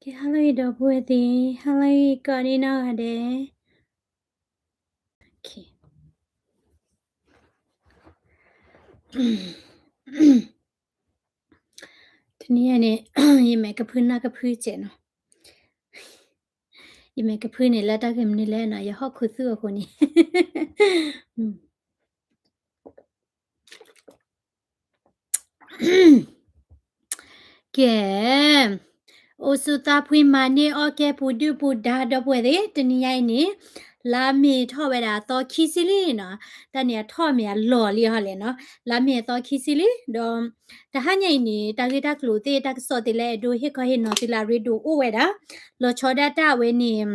ကဲ ဟါလၢအဂ့ၤ ဒီပုၢ်ဝဲၢ်သ့ၣ်, ဟါလၢအဂ့ၤ ကိးဒံနီၢ်ဂၤဒဲး. တနံၤအံၤန့ၣ် ယမဲာ်ကဖုနၢ်ကဖုစဲးနီၤ. ယမဲာ်ကဖုန့ၣ် လၢတၢ်ဂ့ၢ်မနုၤလဲၣ်နီၤ, ယဟီၣ်ခိၣ်သူၣ်အဃိန့ၣ် ကဲ, အိၣ်ဆူၣ်သးဖှံမၤန့ၢ်အီၣ်ကဲပူၤဒုၣ်ပူၤဒါ ဒီပုၢ်ဝဲၢ်သ့ၣ်, တနံၤညါအံၤန့ၣ် လါမ့ၤထီၣ်ဝဲဒၣ်အသီခံဆံလံနီၤ. တၢ်န့ၣ်အထီၣ်မ့ၢ်အလီၢ်လံဟီလဲၣ်နီၤ. လါမ့ၤအသီခံဆံလံ, ဒီးတဟါညါအံၤန့ၣ် တၢ်ဂ့ၢ်တၢ်ကျိၤသ့ၣ် တၢ်ကစီၣ်သ့ၣ်လၢအဲၣ်ဒိးဟ့ၣ်ခီဟ့ၣ်နီၤသုလၢအရ့ဒိၣ်အိၣ်ဝဲဒၣ် လီၤဆီဒၣ်တၢ်အဝဲန့ၣ်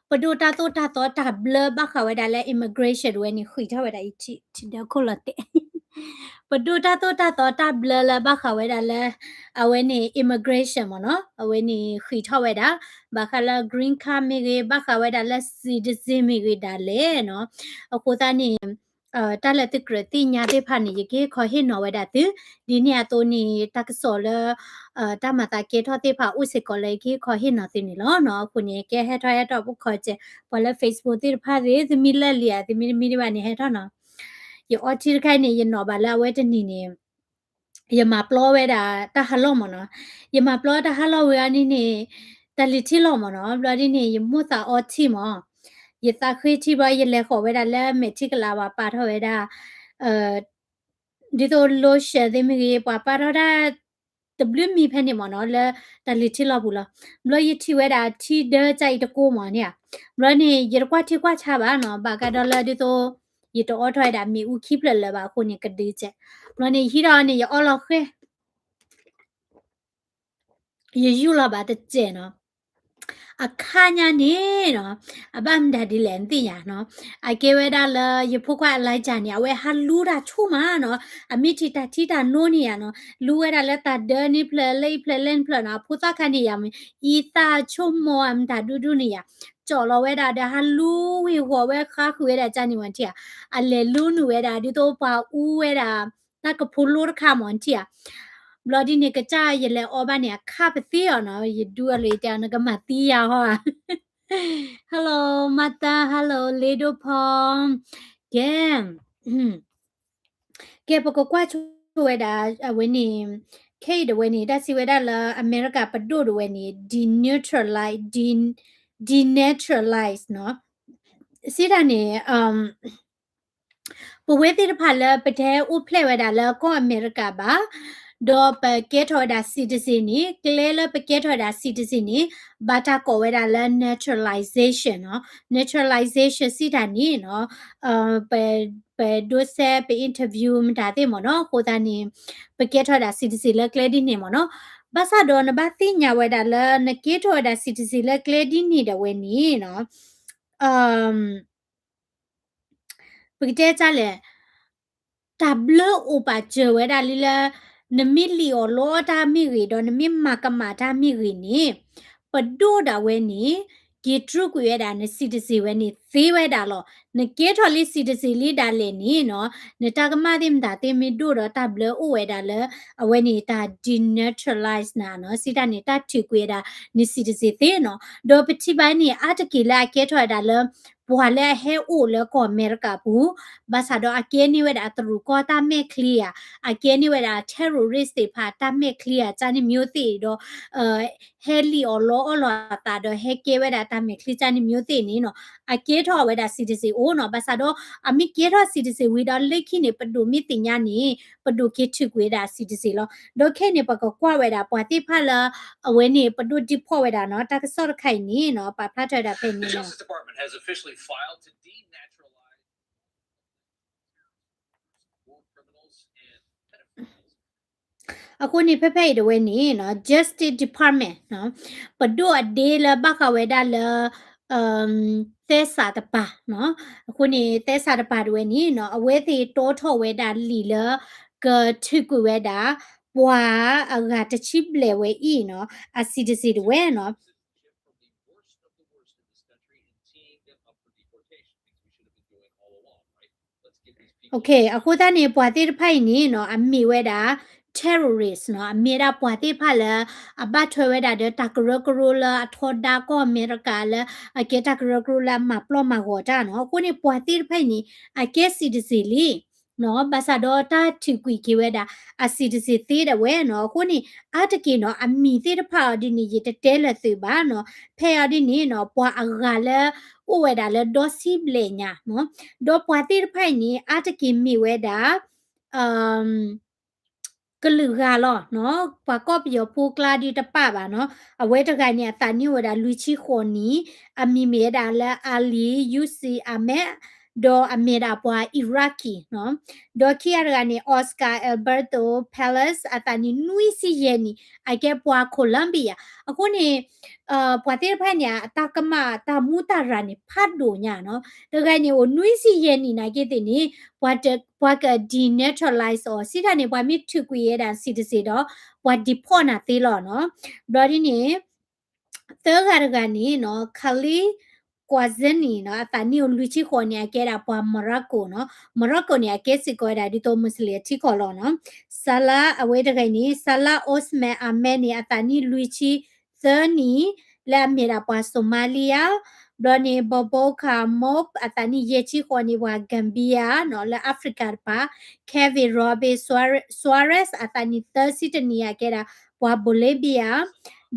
ပဒိၣ်တၢ်သိၣ်တၢ်သီတၢ်ဘျၢဘၣ်ဃးဝဲဒၣ်လၢ immigration တဝဲန့ၣ် ဃံးထီၣ်ဝဲဒၣ်အံၤ ထံဒၢခိၣ်လီၤတဲာ်. ပဒိၣ်တၢ်သိၣ်တၢ်သီတၢ်ဘျၢလၢဘၣ်ဃးဝဲဒၣ်လၢ အဝဲန့ၣ် immigration မ့ၢ်နီၤ, အဝဲန့ၣ်ဃံးထီၣ်ဝဲဒၣ် ဘၣ်ဃးလၢ green card မ့ၢ်ဂ့ၤ, ဘၣ်ဃးဝဲဒၣ်လၢ citizen မ့ၢ်ဂ့ၤဒၣ်လဲာ်နီၤ. အဃိသတးန့ၣ် တၢ်လၢသုကြၢးသ့ၣ်ညါသ့ၣ်တဖၣ်န့ၣ် ယကဟ့ၣ်ခီဟ့ၣ်နီၤဝဲဒၣ်သု, ဒ်န့ၣ်အသိးန့ၣ် တၢ်ကစီၣ်လၢ တၢ်မၤသးကဲထီၣ်သ့ၣ်တဖၣ်အိၣ်စ့ၢ်ကီးလၢယကဟ့ၣ်ခီဟ့ၣ်နီၤသုန့ၣ်လီၤနီၤ. အဃိန့ၣ် ကဲဟဲထီၣ်ဟဲထီၣ်ဖိခီကဲး, ပှၤလၢ Facebook သ့ၣ်တဖၣ်သ့ၣ် သုမ့ၢ်လၢာ်လံဧါ သုမ့ၢ်တမံဒံးဘၣ်န့ၣ် ဟဲထီၣ်နီၤ. ယအီထံတခါအံၤန့ၣ် ယနီၣ်ဘၣ်လၢအဝဲတနံၤန့ၣ် ယမၤပျီဝဲဒၣ်တၢ်ဟးလီၢ်မ့ၢ်နီၤ. ယမၤပျီတၢ်ဟးလီၢ်ဝံၤအီၤန့ၣ်န့ၣ် တၢ်လံၤထံလီၤမ့ၢ်နီၤ. ဘျီဒ်န့ၣ် ယမိၢ်သးအီထံမ့ၢ်, ယသးဃ့ထံဘျီ ယလဲၤဃီၤဝဲဒၣ်လၢမဲာ်ထံကလၤ ပှၤပာ်ထီၣ်ဝဲဒၣ် ဒ်သိး lotion သ့ၣ်မ့ၢ်ဂ့ၤ ပှၤပာ်ထီၣ်ဒၣ် တဘျုးမံၤဖဲန့ၣ်မ့ၢ်နီၤ လၢတၢ်လံၤထံလီၤပူၤလီၤ. ဘျီယထံၣ်ဝဲဒၣ်ထံဒၢကၢ်အံၤတကိးမ့ၢ်န့ၣ်ဧါ. ဘျီန့ၣ် ယတကွၢ်ထံကွၢ်ဆါဘၣ်နီၤ, ဘၣ်ကဒီးလၢဒ်သိး ယတအိးထီၣ်ဝဲဒၣ်မ့ၣ်အူခံဖျၢၣ်လၢၤဘၣ်အဃိန့ၣ် ကဒုးကဲး. ဘျီန့ၣ် ယဟံးထီၣ်န့ၣ် ယအီလီၤဃဲ ယယူၢ်လီၤဘၣ်တစဲးနီၤ. အခါညါန့ၣ်နီၤ, အဘၣ်မတၤဒ်လဲၣ်နသ့ၣ်ညါနီၤ, အကဲဝဲဒၣ်လၢယဖိခွါအလါကၢ်န့ၣ် အဝဲဟးလူတၢ်ဆိကမိၣ်နီၤ, အမ့ၢ်ထံၣ်တၢ်ထံတၢ်နိန့ၣ်ယါနီၤ, လူဝဲဒၣ်လၢတၢ်ဒၢန့ၣ်ဖျၢၣ်လၢအံၤဖျၢၣ်လၢန့ၣ်ဖျၢၣ်နီၤ, အဖိသၣ်ခါန့ၣ်ယါမ့ၢ် အံသၣ်ဆိကမိၣ်အမတၤဒူဒူန့ၣ်ယါ, ကၠီၣ်လီၤဝဲဒၣ်ဒီးဟးလူဝ့ၤဂီၤဝဲဃါဃုာ်ဝဲဒၣ်ကၢ်န့ၣ်မ့ၢ်ထံၣ်ဧါ, အလဲၤလူနုာ်ဝဲဒၣ်ဒ်သိးပှၤအူဝဲဒၣ် တၢ်ကဖိလိတခါမ့ၢ်ထံၣ်ဧါ. ဘျီဒ်န့ၣ် ကစၢ်ယလဲၤအီဘၣ်န့ၣ် အခါပသ့အီၤနီၤ, ယဒူအလိၤတဲအီၤ နကမၤသံယၤဟီဧါ. Hello မၤတၢ် hello လ့ဒိၣ်ဖီ, ကဲ, ကဲ ပကကွၢ်ဆိဝဲဒၣ် အဝဲန့ၣ် ခဲအံၤတဝဲန့ၣ် တၢ်စံးဝဲဒၣ်လၢအမဲရကၤပဒိၣ်တဝဲန့ၣ် denaturalize, de, denaturalize နီၤ. စံးတၢ်န့ၣ် ပဝဲသ့ၣ်တဖၣ်လၢပတဟဲအိၣ်ဖျဲၣ်ဝဲဒၣ်လၢကီၢ်အမဲရကၤဘၣ်, ဒီးပကဲထီၣ်ဝဲဒၣ် citizen န့ၣ် ကျဲလၢပကဲထီၣ်ဝဲဒၣ် citizen န့ၣ် ဘၣ်တၢ်ကိးဝဲဒၣ်လၢ naturalization နီၤ. Naturalization စံးတၢ်န့ၣ်နီၤ, ပ, ပဒိးစဲ ပ interview မတၤသ့ၣ်မ့ၢ်နီၤ, အဃိသတးန့ၣ် ပကဲထီၣ်ဝဲဒၣ် citizen လၢကျဲဒ်န့ၣ်မ့ၢ်နီၤ. ဘၣ်ဆၣ်ဒီးနဘၣ်သ့ၣ်ညါဝဲဒၣ်လၢ နကဲထီၣ်ဝဲဒၣ် citizen လၢကျဲဒ်န့ၣ်ဒီးဝဲန့ၣ်နီၤ ပကတဲတၢ်လဲၣ်, တၢ်ဘျၢအိၣ်ပာ်စၢၤဝဲဒၣ်လံလၢ နမ့ၢ်လံၣ်အီၣ်လီအီၣ်တၢ်မ့ၢ်ဂ့ၤ ဒီးနမ့ၢ်မၤကမၣ်တၢ်မ့ၢ်ဂ့ၤန့ၣ်, ပဒိၣ်ဒၣ်ဝဲန့ၣ် က့ၤတြူာ်ကွံာ်ဝဲဒၣ်န citizen ဝဲန့ၣ်သ့ဝဲဒၣ်လီၤ. နကဲထီၣ်လံ citizen လံဒၣ်လဲာ်န့ၣ်နီၤ, နတၢ်ကမၣ်သ့ၣ်မတၤသ့ၣ်မ့ၢ်ဒိၣ်ဒီးတၢ်ဘျၢအိၣ်ဝဲဒၣ်လၢ အဝဲန့ၣ်တၢ် denaturalize နၤနီၤ, စံးတၢ်န့ၣ် တၢ်ထုးကွံာ်ဝဲဒၣ်န citizen သ့နီၤ. ဒီးပထံၣ်ဘၣ်န့ၣ် အါတက့ၢ်လၢအကဲထီၣ်ဝဲဒၣ်လၢ ပှၤလၢအဟဲအိၣ်လၢကီၢ်အမဲရကၤပူၤ, ဘၣ်ဆၣ်ဒီးအကဲန့ၢ်ဝဲဒၣ်အတရူးကီၢ်တၢ်မဲာ်ချံဧါ, အကဲန့ၢ်ဝဲဒၣ် terrorist သ့ၣ်တဖၣ်တၢ်မဲာ်ချံဧါ, ကၢ်န့ၣ်မျိုးသ့ၣ်ဒီး ဟဲလံၣ်အီၣ်လီအီၣ်လီၤအသးဒီးဟဲကဲဝဲဒၣ်တၢ်မဲာ်ချံ ကၢ်န့ၣ်မျိုးသ့ၣ်န့ၣ်နီၤ, အကဲထီၣ်ဝဲဒၣ် citizen အိၣ်နီၤ. ဘၣ်ဆၣ်ဒီး အမ့ၢ်ကဲထီၣ် citizen ဝံၤဒီးလၢခံန့ၣ် ပဒိၣ်မ့ၢ်သ့ၣ်ညါန့ၣ် ပဒိၣ်က့ၤထုးကွံာ်ဝဲဒၣ် citizen လီၤ. ဒီးခဲအံၤန့ၣ် ပကကွၢ်ဝဲဒၣ်ပှၤသ့ၣ်တဖၣ်လၢ အဝဲန့ၣ် ပဒိၣ် deport ဝဲဒၣ်နီၤ, တၢ်ကစီၣ်တခါအံၤန့ၣ်နီၤ, ပာ်ဖျါထီၣ်ဝဲဒၣ်ဖဲန့ၣ်လီၤ. အဃိန့ၣ် ဖဲဖဲအံၤတဝဲန့ၣ်နီၤ, Justice Department နီၤ, ပဒိၣ်အဒ့လၢဘၣ်ဃးဝဲဒၣ်လၢ သဲစးတပၤနီၤ, အဃိန့ၣ် သဲစးတပၤတဝဲန့ၣ်နီၤ, အဝဲသ့ၣ်တီထီၣ်ဝဲဒၣ်လံာ်လၢ ကထုးကွံာ်ဝဲဒၣ် ပှၤအဂၤတဆံဘျဲၣ်ဝဲအံၤနီၤ, အ citizen တဝဲနီၤ. Okay, အဃိသတးန့ၣ် ပှၤသ့ၣ်တဖၣ်အံၤန့ၣ်နီၤ, အမ့ၢ်ဝဲဒၣ် terrorist နီၤ, အမ့ၢ်ဒၣ်ပှၤသ့ၣ်တဖၣ်လၢ အဘၣ်ထွဲဝဲဒၣ်ဒီးတၢ်ကရၢကရိလၢအထီဒါကီၢ်အမဲရကၤလၢ အကဲတၢ်ကရၢကရိလၢအမၤပျီၢ်မၤဂီၤတၢ်နီၤ. အဃိန့ၣ် ပှၤသ့ၣ်တဖၣ်အံၤန့ၣ် အကဲ citizen လံ နီၤ, ဘၣ်ဆၣ်ဒီးတၢ်ထုးကွံာ်က့ၤဝဲဒၣ် အ citizen သ့ဒၣ်ဝဲနီၤ. အဃိန့ၣ် အါတက့ၢ်နီၤ အမံၤသ့ၣ်တဖၣ်အီၤဒ်န့ၣ် ယတတဲလၢာ်သုးဘၣ်နီၤ. ဖဲအံၤဒ်န့ၣ်နီၤ ပှၤအဂၤလၢ အိၣ်ဝဲဒၣ်လၢဒီဆံဘျဲၣ်ညါနီၤ, ဒီးပှၤသ့ၣ်တဖၣ်အံၤန့ၣ် အါတက့ၢ်မ့ၢ်ဝဲဒၣ် ကလုာ်ဂၤလီၤနီၤ, ပှၤကီၢ်ပယီၤဖိကျါဒုးတပၣ်ဘၣ်နီၤ. အဝဲတဂၤန့ၣ် အသးနံၣ်အိၣ်ဝဲဒၣ်လွံၢ်ဆံဃိးနံၣ်, အမံၤမ့ၢ်ဝဲဒၣ်လၢ Ali Yusuf Ahmed, ဒီးအမ့ၢ်ဒၣ်ပှၤ Iraqi နီၤ. ဒီးခံဂၤတဂၤန့ၣ် Oscar Alberto Pérez အသးနံၣ်နွံဆံယဲၢ်နံၣ်, အကဲပှၤ Colombia. အဃိန့ၣ် ပှၤသ့ၣ်တဖၣ်န့ၣ် အတၢ်ကမၣ်တၢ်မူတၢ်ရၤန့ၣ် ဖးဒိၣ်ညါနီၤ. တဂၤန့ၣ်အိၣ်နွံဆံယဲၢ်နံၣ်နာ်က့သ့ၣ်န့ၣ် ပှၤတ ပှၤက denaturalize အီၤ, စံးတၢ်န့ၣ် ပှၤမ့ၢ်ထုးကွံာ်ဝဲဒၣ် citizen ဒီး ပှၤ deport နၤသ့လီၤနီၤ. ဘျီဒ်န့ၣ် သၢဂၤတဂၤန့ၣ်နီၤ Khalil Ghazouani နီၤ, အသးနံၣ်အိၣ်လွံၢ်ဆံဃိးနံၣ်, အကဲဒၣ်ပှၤ Morocco နီၤ. Morocco န့ၣ် အကဲစ့ၢ်ကီးဝဲဒၣ်ဒ်သိး Muslim ထံကီၢ်လီၤနီၤ. Salah အဝဲတဂၤန့ၣ် Salah Ousmane Ahmed န့ၣ် အသးနံၣ်လွံၢ်ဆံသၢနံၣ်, လၢအမ့ၢ်ဒၣ်ပှၤ Somalia, ဘျီန့ၣ် Boubacar Maouf အသးနံၣ်ယဲၢ်ဆံဃိးနံၣ် ပှၤ Gambia နီၤ, လၢ Africa တပၤ, Kevin Robe Suarez Suarez အသးနံၣ်သၢဆံတနံၣ် အကဲဒၣ်ပှၤ Bolivia,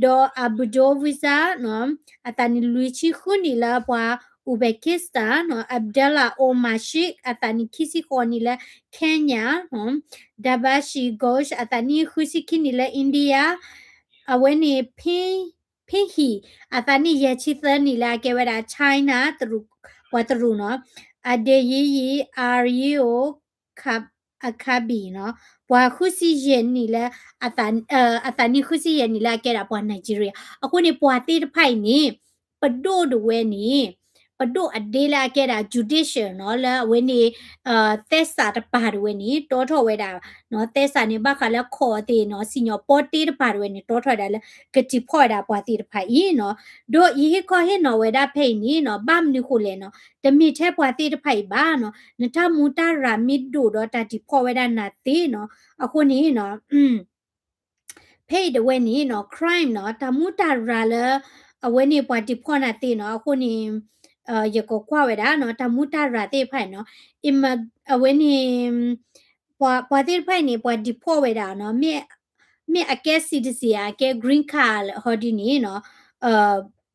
ဒီး Abdul Wizard နီၤ, အသးနံၣ်လွံၢ်ဆံဃုနံၣ် လၢပှၤ Uzbekistan နီၤ, Abdallah Omar Sheikh အသးနံၣ်ခံဆံဃိးနံၣ် လၢ Kenya နီၤ, Dahbashi Ghosh အသးနံၣ်ဃုဆံခံနံၣ် လၢ India, အဝဲန့ၣ် Pin Pinhe အသးနံၣ်ယဲၢ်ဆံသၢနံၣ် လၢအကဲဝဲဒၣ် China တရူး, ပှၤတရူးနီၤ, Adeyiyi Ario Ka- Akabi နီၤ, ပှၤဃုဆံယဲၢ်နံၣ်လၢ အသး အသးနံၣ်ဃုဆံယဲၢ်နံၣ် လၢအကဲဒၣ်ပှၤ Nigeria. အဃိန့ၣ် ပှၤသ့ၣ်တဖၣ်အံၤန့ၣ် ပဒိၣ်ဒၣ်ဝဲန့ၣ် ပဒိၣ်အဒ့လၢအကဲဒၣ် judicial နီၤ, လၢအဝဲန့ၣ် သဲစးတပၤဒၣ်ဝဲန့ၣ် တီထီၣ်ဝဲဒၣ်နီၤ, သဲစးန့ၣ် ဘၣ်ဃးလၢ court သ့ၣ်နီၤ, စံၣ်ညီၣ်ပီတ့တပၤဒၣ်ဝဲန့ၣ် တီထီၣ်ဝဲဒၣ်လၢ ကdeportဝဲဒၣ်ပှၤသ့ၣ်တဖၣ်အံၤနီၤ. ဒီးယဟ့ၣ်ခီဟ့ၣ်နီၤဝဲဒၣ်ဖဲအံၤန့ၣ်နီၤ, ဘၣ်မနုၤဃိလဲၣ်နီၤ, တမ့ၢ်ထဲပှၤသ့ၣ်တဖၣ်အံၤဘၣ်နီၤ, နတၢ်မူတၢ်ရၤမ့ၢ်ဒိၣ်ဒီးတၢ်deportဝဲဒၣ်နၤသ့နီၤ, အဃိန့ၣ်နီၤ ဖဲအံၤဒၣ်ဝဲန့ၣ်နီၤ crime နီၤ, တၢ်မူတၢ်ရၤလၢ အဝဲန့ၣ်ပှၤdeportနၤသ့နီၤ, အဃိန့ၣ် ယကကွၢ်ဝဲဒၣ်နီၤ, တၢ်မူတၢ်ရၤသ့ၣ်တဖၣ်နီၤ, အဝဲန့ၣ် ပှၤသ့ၣ်တဖၣ်အံၤန့ၣ် ပှၤdeportဝဲဒၣ်နီၤ, မ့ၢ်အကဲ citizen ဧါ, အကဲ green card ဟီဒ်န့ၣ်နီၤ,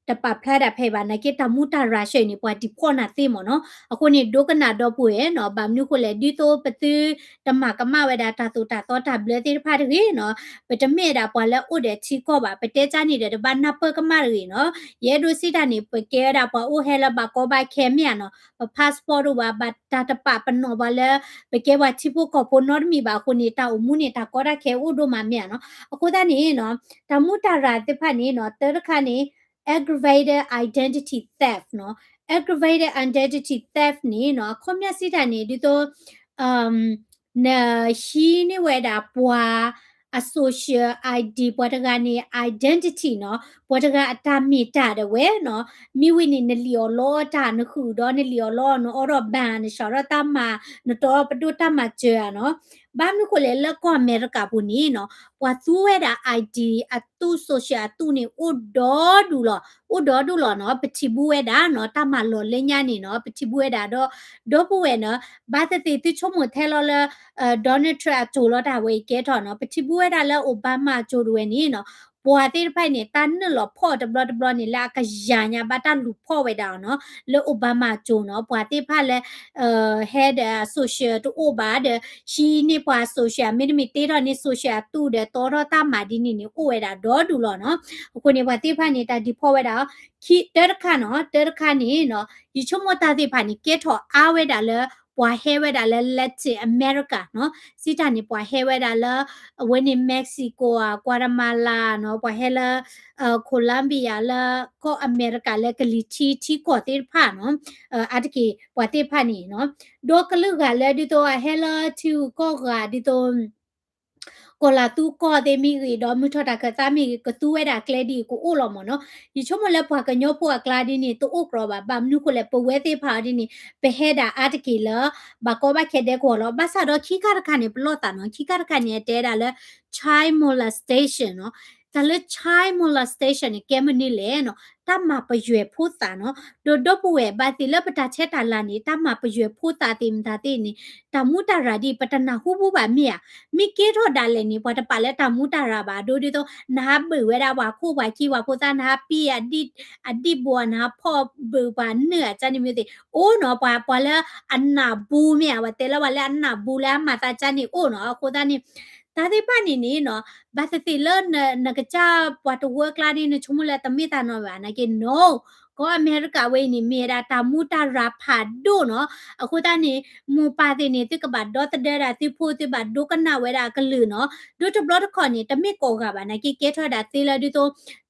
တပာ်ဖျါဒၣ်ဖဲအံၤဘၣ်, နာ်က့တၢ်မူတၢ်ရၤဆၢအံၤန့ၣ် ပှၤdeportနၤသ့မ့ၢ်နီၤ. အဃိန့ၣ် ဒိကနၣ်ဒီပုၢ်ဝဲၢ်နီၤ, ဘၣ်မနုၤဃိလဲၣ်, ဒ်သိးပသုတမၤကမၣ်ဝဲဒၣ်တၢ်သိၣ်တၢ်သီတၢ်ဘျၢသ့ၣ်တဖၣ်တဂ့ၤနီၤ, ပတမ့ၢ်ဒၣ်ပှၤလၢအိၣ်ဒီးထံကီၢ်ဘၣ်, ပတဲကၢ်န့ၣ်ဒီးတဘၣ်နၢ်ပၢၢ်ကမၣ်တဂ့ၤနီၤ. ယအဲၣ်ဒိးစံးတၢ်န့ၣ် ပကဲဝဲဒၣ်ပှၤအိၣ်ဟဲလၢဘၣ်ကီဘၣ်ခဲမ့ၢ်ဧါနီၤ, ပ passport တအိၣ်ဘၣ်, ဘၣ်တၢ်တပာ်ပနီၣ်ပှၤလၢ ပကဲပှၤထံဖိကီၢ်ဖိနီတမံၤဘၣ်အဃိန့ၣ် တၢ်အိၣ်မူန့ၣ် တၢ်ကီတၢ်ခဲအိၣ်ဒိၣ်မးမ့ၢ်ဧါနီၤ. အဃိသတးန့ၣ်နီၤ, တၢ်မူတၢ်ရၤသ့ၣ်တဖၣ်န့ၣ်နီၤ, တၢတခါန့ၣ် aggravated identity theft နီၤ. Aggravated identity theft န့ၣ်နီၤ, အခီပညီစံးတၢ်န့ၣ် ဒ်သိး နဟံးန့ၢ်ဝဲဒၣ်ပှၤအ social ID, ပှၤတဂၤန့ၣ် identity နီၤ, ပှၤတဂၤအတၢ်မ့ၢ်တၢ်ဒၣ်ဝဲနီၤ, မ့ၢ်ဝံၤန့ၣ် နလံၣ်အီၤလီအီၤတၢ်, နဃုာ်ဒီးနလံၣ်အီၤလီအီၤ, နအိးထီၣ် ဘဏ်, နစးထီၣ်တၢ်မၤ, နတီပဒိၣ်တၢ်မၤစၢၤဧါနီၤ. ဘၣ်မနုၤဃိလဲၣ်, လၢကီၢ်အမဲရကၤပူၤန့ၣ်နီၤ, ပှၤသူဝဲဒၣ် ID အသူ social အသူန့ၣ် အိၣ်ဒီဒူၣ်လီၤ, အိၣ်ဒီဒူၣ်လီၤနီၤ. ပထံၣ်ဘူးဝဲဒၣ်နီၤ, တၢ်မၤလီၤလၢညါန့ၣ်နီၤ, ပထံၣ်ဘူးဝဲဒၣ်ဒီး ဒီပုၢ်ဝဲၢ်နီၤ, ဘၣ်သ့ၣ်သ့ၣ်သုဆိကမိၣ်ထဲလီၤလၢ Donald Trump အစိၤလီၤတၢ်ဝဲအံၤကဲထီၣ်နီၤ, ပထံၣ်ဘူးဝဲဒၣ်လၢ Obama အစိၤဒၣ်ဝဲန့ၣ်နီၤ, ပှၤသ့ၣ်တဖၣ်န့ၣ် တၢ်နုာ်လီၤဖီၣ်တဘျီတဘျီန့ၣ် လၢအကယၤညါဘၣ်တၢ်လူၤဖီၣ်ဝဲဒၣ်နီၤ, လၢ Obama အစိၤနီၤ, ပှၤသ့ၣ်တဖၣ်လၢ ဟဲဒီး social တအိၣ်ဘၣ်ဒီး ဟံးန့ၢ်ပှၤ social မ့တမ့ၢ်တ့ထီၣ်န့ၢ် social အသူဒီး တီထီၣ်တၢ်မၤဒ်န့ၣ်န့ၣ် အိၣ်ဝဲဒၣ်ဒီဒူၣ်လီၤနီၤ. အဃိန့ၣ် ပှၤသ့ၣ်တဖၣ်န့ၣ် တၢ်ဒံးဖီၣ်ဝဲဒၣ် ခံ တၢတခါနီၤ, တၢတခါန့ၣ်နီၤ, ယဆိကမိၣ်တၢ်သ့ၣ်တဖၣ်န့ၣ် ကဲထီၣ်အါဝဲဒၣ်လၢ ပှၤဟဲဝဲဒၣ်လၢ Latin America နီၤ, စံးတၢ်န့ၣ် ပှၤဟဲဝဲဒၣ်လၢ အဝဲန့ၣ် Mexico ဧါ, Guatemala နီၤ, ပှၤဟဲလၢ Colombia လၢကီၢ်အမဲရကၤလၢကလံၤထံးထံကီၢ်သ့ၣ်တဖၣ်နီၤ, အါတက့ၢ် ပှၤသ့ၣ်တဖၣ်န့ၣ်နီၤ, ဒီးကလုာ်ဂၤလၢဒ်သိးအဟဲလၢထံဂုၤကီၢ်ဂၤဒ်သိး ကီၢ်လၤသူကီၢ်သ့ၣ်မ့ၢ်ဂ့ၤ ဒီးမုၢ်ထီၣ်တၢ်ခၢၣ်သးမ့ၢ်ဂ့ၤ ကသူဝဲဒၣ်ကျဲဒ်အံၤကအိၣ်လီၤမ့ၢ်နီၤ. ယဆိကမိၣ်လၢပှၤကညီဖိအကျါဒ်န့ၣ် တအိၣ်ကြီဘၣ်. ဘၣ်မနုၤဃိလဲၣ် ပဝဲသ့ၣ်တဖၣ်အီၤဒ်န့ၣ် ပဟဲဒၣ်အါတက့ၢ်လၢ ဘၣ်ကီဘၣ်ခဲဒဲကဝီၤလီၤ. ဘၣ်ဆၣ်ဒီးခံခါတခါန့ၣ် ပလီၢ်သးနီၤ. ခံခါတခါန့ၣ် အတဲဒၣ်လၢ child molestation နီၤ. တၢ်လၢ child molestation န့ၣ် ကဲမနုၤလဲၣ်နီၤ, တၢ်မၤပယွဲၤဖိသၣ်နီၤ. ဒီးဒီပုၢ်ဝဲၢ် ဘၣ်သ့ၣ်လၢပတၢ်ဆဲးတၢ်လၤန့ၣ် တၢ်မၤပယွဲၤဖိသၣ်သ့ၣ်မတၤသ့ၣ်န့ၣ် တၢ်မူတၢ်ရၢ်ဒ်အံၤ ပတနၢ်ဟူဘူးဘၣ်မ့ၢ်ဧါ. မ့ၢ်ကဲထီၣ်ဒၣ်လဲာ်န့ၣ် ပှၤတပာ်လၢတၢ်မူတၢ်ရၢ်ဘၣ်. အဒိဒ်သိး နဟးဘုးဝဲဒၣ်ပှၤခိၣ်ပှၤခံ ပှၤဖိသၣ် နဟးပံအဒံၣ် အဒံၣ်ဘိ နဟးဖီၣ်ဘုးပှၤနုာ်အကၢန့ၣ်မ့ၢ်သ့ၣ် အိၣ်နီၤ. ပှၤ ပှၤလၢအနၢ်ဘူးမ့ၢ်ဧါ, ပှၤတဲလၢပှၤလၢအနၢ်ဘူးလၢအမၤသးကၢန့ၣ်အိၣ်နီၤ. အဃိသတးန့ၣ် တၢ်သ့ၣ်တဖၣ်န့ၣ်န့ၣ်နီၤ, ဘၣ်သ့ၣ်သ့ၣ်လၢနကစၢ်ပှၤတဝၢကျါန့ၣ် နဆိကမိၣ်လၢတမ့ၢ်တၢ်နီတမံၤဘၣ် နာ်က့ no. ကီၢ်အမဲရကၤဝဲအံၤန့ၣ် မ့ၢ်ဝဲဒၣ်တၢ်မူတၢ်ရၢ်ဖးဒိၣ်နီၤ. အဃိသတးန့ၣ် မိၢ်ပၢ်သ့ၣ်န့ၣ် သုကဘၣ်ဒီသဒၢဒၣ်သုဖိ သုဘၣ်ဒိကနၣ်ဝဲဒၣ်အကလုၢ်နီၤ. ဒီးတဘျီတခီၣ်န့ၣ် တမ့ၢ်ကိးဂၤဘၣ် နာ်က့ ကဲထီၣ်ဝဲဒၣ်သ့လၢဒ်သိး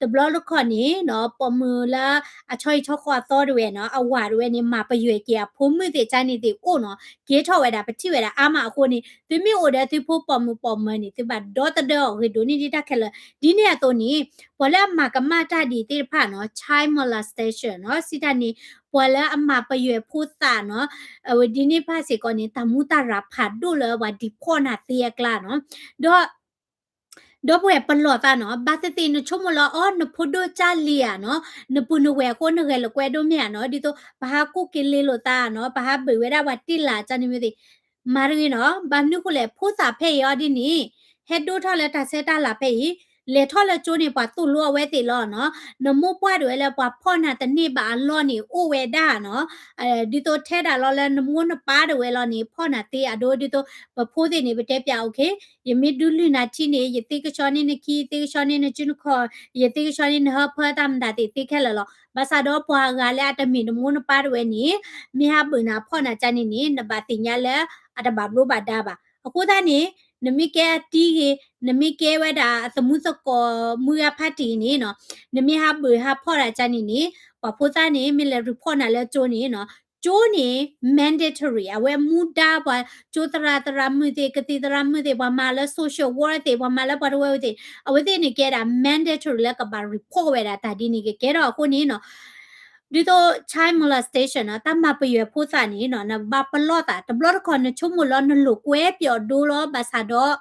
တဘျီတခီၣ်န့ၣ်နီၤ ပိာ်မုၣ်လၢအဆီဟံၣ်ဆီဃီအသီတဝဲနီၤ အဝၤတဝဲန့ၣ် မၤပယွဲၤက့ၤအဖိမုၣ်သ့ၣ်ကၢန့ၣ်သ့ၣ်အိၣ်နီၤ. ကဲထီၣ်ဝဲဒၣ် ပထံၣ်ဝဲဒၣ်အါမးအဃိန့ၣ် သုမ့ၢ်အိၣ်ဒီးသုဖိပိာ်မုၣ်ပိာ်မၢၤန့ၣ် သုဘၣ်ဒီသဒၢအီၤဂ့ၤဒိၣ်န့ၢ်ဒံးတၢ်ခဲလၢာ်. ဒ်န့ၣ်အသိးန့ၣ် ပှၤလၢအမၤကမၣ်တၢ်ဒ်သ့ၣ်တဖၣ်နီၤ child molestation နီၤ စံးတၢ်န့ၣ် ပှၤလၢအမၤပယွဲၤဖိသၣ်နီၤ အဝဲဒ်န့ၣ်တဖၣ်စ့ၢ်ကီးန့ၣ် တၢ်မူတၢ်ရၢ်ဖးဒိၣ်လၢပှၤဒံးဖီၣ်နၤသ့အကျါနီၤ. ဒီး ဒီပုၢ်ဝဲၢ် ပလီၢ်သးနီၤ, ဘၣ်သ့ၣ်သ့ၣ်နဆိကမိၣ်လၢ အီ နဖိဒိၣ်ကၢလံဧါနီၤ, နပုၢ်နဝဲၢ်အဃိ နဂဲၤလိာ်ကွဲဒိၣ်မ့ၢ်ဧါနီၤ, ဒ်သိးပဟးကူၣ်က့ၤလ့လိာ်သးနီၤ, ပဟးဘုးဝဲဒၣ်ပှၤတ့ၢ်လၢ်ကၢန့ၣ်မ့ၢ်သ့ၣ် မၤတဂ့ၤနီၤ. ဘၣ်မနုၤဃိလဲၣ် ဖိသၣ်ဖဲအံၤအီၤဒ်န့ၣ် ဟဲဒိၣ်ထီၣ်လၢတၢ်ဆဲးတၢ်လၤဖဲအံၤ လဲၤထီၣ်လၢကၠိန့ၣ် ပှၤသိၣ်လိအဝဲသ့ၣ်လီၤနီၤ. နမိၢ်ပှၢ်တဝဲလၢပှၤဖီၣ်နၤတန့ၢ်ဘၣ်အလီၢ်န့ၣ် အိၣ်ဝဲဒၣ်နီၤ. ဒ်သိးထဲဒၣ်လီၤလၢနမိၢ်နပၢ်တဝဲလီၤန့ၣ် ဖီၣ်နၤသ့အဒိ ဒ်သိးပဖိသ့ၣ်န့ၣ် ပတဲပၠး okay ယမ့ၢ်ဒုးလုၢ်နၤထံန့ၣ် ယသ့ကဆှီန့ၢ်နခံ ယသ့ကဆှီန့ၢ်နစုနခီၣ် ယသ့ကဆှီန့ၢ်နဟၢဖၢတၢ်မတၤသ့ၣ်သ့ခဲလၢာ်လီၤ. ဘၣ်ဆၣ်ဒီးပှၤအဂၤလၢအတမ့ၢ်နမိၢ်နပၢ်တဝဲန့ၣ် မ့ၢ်ဟးဘုးနၤဖီၣ်နၤကၢန့ၣ်န့ၣ် နဘၣ်သ့ၣ်ညါလၢအတဘၣ်ဘျိးဘၣ်ဒါဘၣ်. အဃိသတးန့ၣ် နမ့ၢ်ကဲအတံၤဂ့ၤ နမ့ၢ်ကဲဝဲဒၣ်အသမူသကိးမုၢ်ဂၤဖးတံၢ်န့ၣ်နီၤ နမ့ၢ်ဟးဘုးဟးဖီၣ်တၢ်ကၢန့ၣ်န့ၣ် ပှၤဖိသၣ်န့ၣ် မ့ၢ်လဲၤ report နၤလၢကၠိန့ၣ်နီၤ ကၠိန့ၣ် mandatory အဝဲမူဒါပှၤကၠိသရၣ်သရၣ်မုၣ်သ့ၣ် ကသံၣ်သရၣ်မုၣ်သ့ၣ် ပှၤမၤလၢ social work သ့ၣ် ပှၤမၤလၢပှၤတဝဲသ့ၣ် အဝဲသ့ၣ်န့ၣ်ကဲဒၣ် mandatory လၢကဘၣ် report ဝဲဒၣ်တၢ်ဒ်န့ၣ်ကကဲထီၣ်အဃိန့ၣ်နီၤ ဒ်သိး child molestation နီၤ တၢ်မၤပယွဲၤဖိသၣ်န့ၣ်နီၤ နဘၣ်ပလီၢ်သး တဘျီတခီၣ်နဆိကမိၣ်လီၤနလိာ်ကွဲပျီဒိလီၤ ဘၣ်ဆၣ်ဒီး